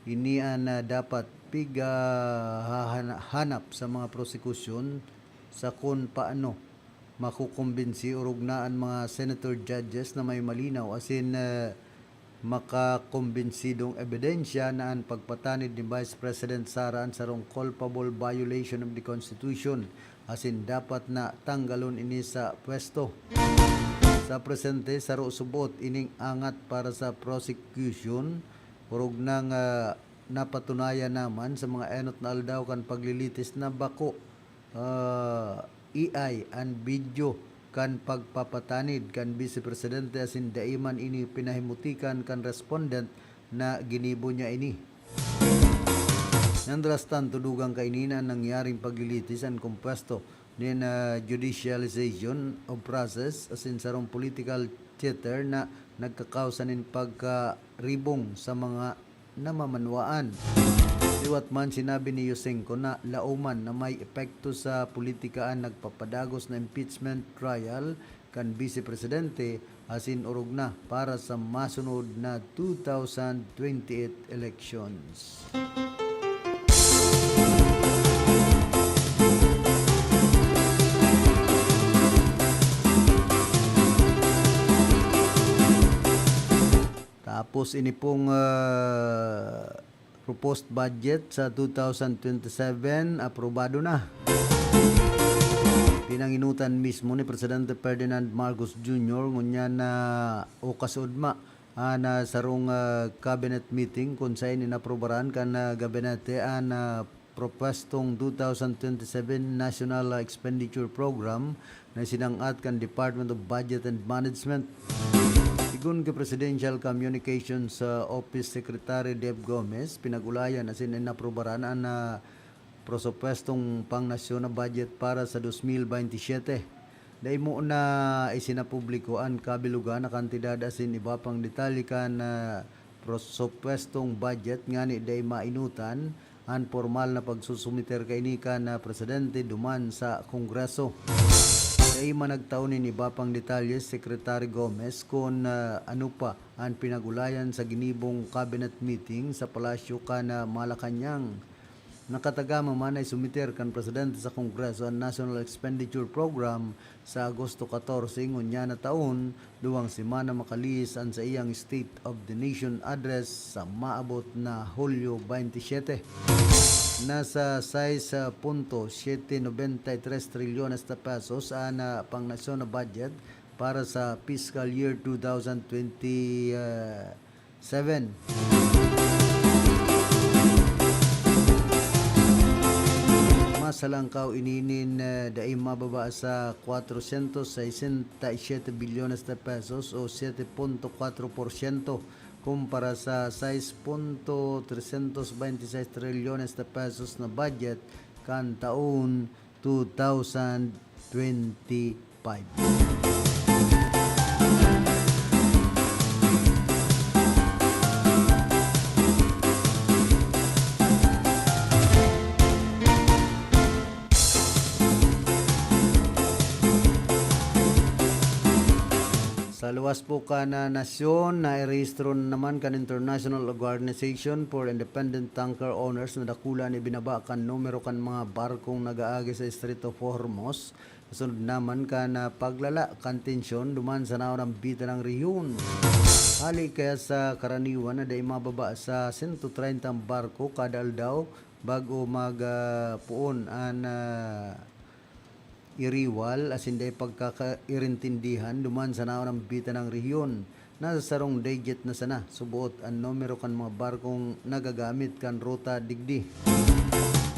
ini an, ah, dapat pig, ah, hahana-, hanap sa mga prosekusyon sa kun paano makukumbinsi orog na an mga senator judges na may malinaw asin, eh, makakumbinsidong ebidensya na an pagpatanid ni Vice President Sara an sarong culpable violation of the Constitution asin dapat na tanggalon ini sa pwesto. Sa presente, saro subot ining angat para sa prosecution, orog nang, ah, napatunayan naman sa mga enot na aldaw kan paglilitis na bako, ah, A I an video kan pagpapatanid kan Vice Presidente asin dai man ini pinahimutikan kan respondent na ginibo niya ini. Mientras tanto, dugang kaini na nangyaring paglilitis an kompuesto nin, ah, judicialization of process asin sarong political theater na nagkakausa nin pagkaribong sa mga namamanwaan. Liwat man, sinabi ni Yusenko na laoman na may epekto sa politika an nagpapadagos na impeachment trial kan Vice Presidente asin orog na para sa masunod na two thousand twenty-eight elections. Tapos ini pong, ah, proposed budget sa two thousand twenty-seven, aprobado na. Pinanginutan mismo ni Presidente Ferdinand Marcos Junior ngunyan na o kasuodma an, ah, sarong, ah, cabinet meeting kun saen inaprobaran kan, ah, gabinete an, ah, propwestong two thousand twenty-seven National Expenditure Program na isinang-at kan Department of Budget and Management. Sigon ki Presidential Communications, ah, Office Secretary Dave Gomez, pinag-ulayan asin inaprobaran an, ah, prosupwestong pangnasyon na budget para sa dos mil bentisiete. Dai mo na isinapubliko an kabilogan na kantidad asin iba pang detalye kan, ah, prosupwestong budget ngani dai mainutan an pormal na pagsusumiter kaini kan, ah, presidente duman sa Kongreso. Dai man nagtao nin iba pang detalye si Secretary Gomez kun, ah, ano pa an pinag-ulayan sa ginibong cabinet meeting sa Palasyo kan, ah, Malacañang. Nakatagama man na isumiter kan presidente sa Kongreso an National Expenditure Program sa Agosto catorce ngunyan na taon, duwang semana makalihis an saiyang State of the Nation Address sa maabot na Hulyo bentisiete. Nasa sais punto siete nobenta y tres trilyones na pesos an, ah, pangnasyon na budget para sa fiscal year two thousand twenty, ah, seven. Mas halangkaw ini nin, eh, dai mababa sa cuatrocientos sesenta y siete billones de pesos o siete punto cuatro por ciento kumpara sa sais punto trescientos veintiseis trilyones de pesos na budget kan taon two thousand twenty-five. Sa luwas po kan nasyon, nairehistro na naman kan International Organization for Independent Tanker Owners na dakula an ibinaba kan numero kan mga barkong nag-aagi sa Strait of Hormuz, kasunod naman kan, ah, paglala kan tensyon duman sa naorambitan na rehiyon. Hali kaya sa karaniwan na dai mababa sa sento treinta an barko kada aldaw bago mag, ah, poon an, ah, iriwal asin dai pagkakairintindihan duman sa naorambitan na rehiyon. Nasa sarong digit na sana suboot an numero kan mga barkong nagagamit kan ruta digdi.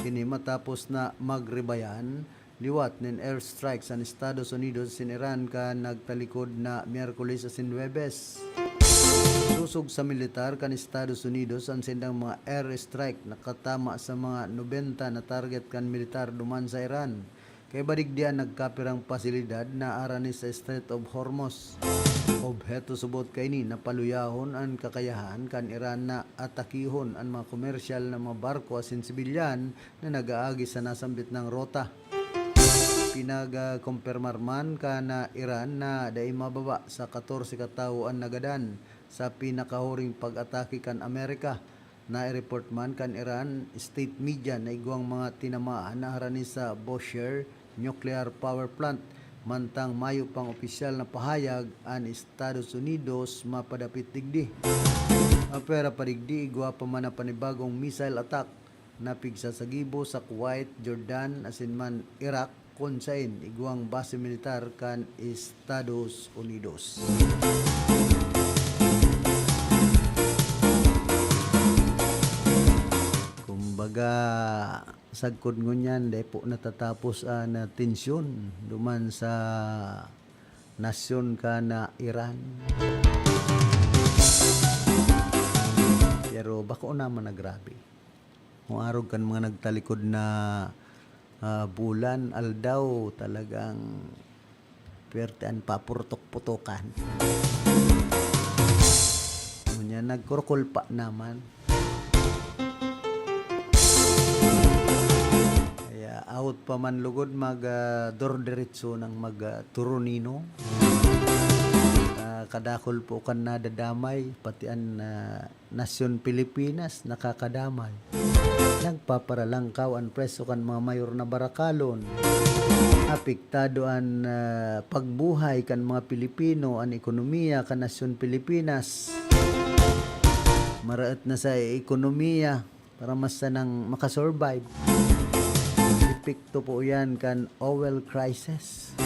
Kini matapos na magribayan liwat nin airstrike an Estados Unidos asin Iran kan nagtalikod na Miyerkules asin Huwebes. Sosog sa militar kan Estados Unidos, an saindang mga airstrike nakatama sa mga nobenta na target kan militar duman sa Iran. Kaiba digdi an nagkapirang pasilidad na harani sa Strait of Hormuz. Obheto subot kaini na paluyahon an kakayahan kan Iran na atakihon an mga komersyal na mga barko asin sibilyan na nag-aagi sa nasambit na ruta. Pinagkompirmar man kan Iran na dai mababa sa katorse ka tawo an nagadan sa pinakahuring pag-atake kan Amerika. Nai-report man kan Iran state media na igwang mga tinamaan na harani sa Bushehr nuclear power plant. Mantang mayo pang opisyal na pahayag an Estados Unidos mapadapit digdi. Apera pa digdi, igwa pa man na panibagong missile attack na pigsasagibo sa Kuwait, Jordan, asin man Iraq, kun saen igwang base militar kan Estados Unidos. Kumbaga, sagkod ngunyan, dai po natatapos an, ah, tensyon duman sa nasyon kan, ah, Iran. Pero bako naman na grabe. Kung arog kan mga nagtalikod na, ah, bulan, aldaw, talagang pwerte an papurtok-putokan. Ngunyan, nagkurukulpa naman. Kaya out pa man lugod mag, ah, dorderetso ng mag, ah, turonino. Ah, kadakul po kan nadadamay, pati an, ah, nasyon Pilipinas nakakadamay. Nagpaparalangkaw an presyo kan mga mayor na barakalon. Apektado an, ah, pagbuhay kan mga Pilipino, an ekonomiya kan nasyon Pilipinas. Maraot na sa ekonomiya para mas sanang makasurvive. Epekto po yan kan oil crisis.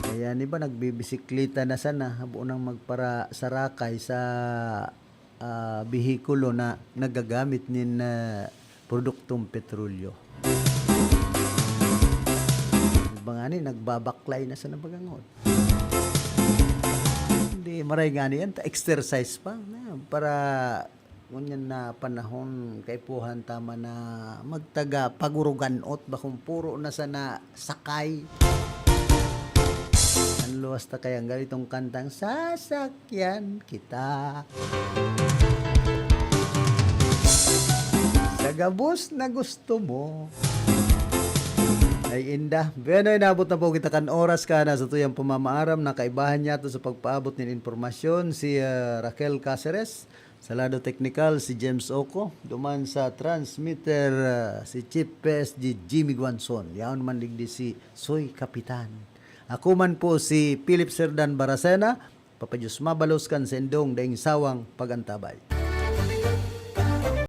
Kaya an iba nagbibisikleta na sana, habo nang magparasarakay sa, ah, behikulo na nagagamit nin, ah, produktong petrolyo. Iba ngani, nagbabaklay na sana bagangon. Hindi, maray ngani yan, ta-, exercise pa. Na, para ngunyan na panahon, kaipuhan ta man na magtaga paguruganot, bakong puro na sana sakay. An luwas ta kaya ang ganitong kantang, "Sasakyan kita sa gabos na gusto mo." Ay, inda. Bueno, inabot na po kita kan oras kan satuyang pamamaaram na kaibahan niyato sa pagpaabot nin impormasyon si, ah, Raquel Caceres. Sa lado teknikal, si James Oco. Duman sa transmitter, ah, si Chief P S G Jimmy Guanzon. Yaon man digdi si Soy Kapitan. Ako man po si Philip Serdan Baracena. Papa Diyos mabalos kan saindong daing sawang pag-antabay.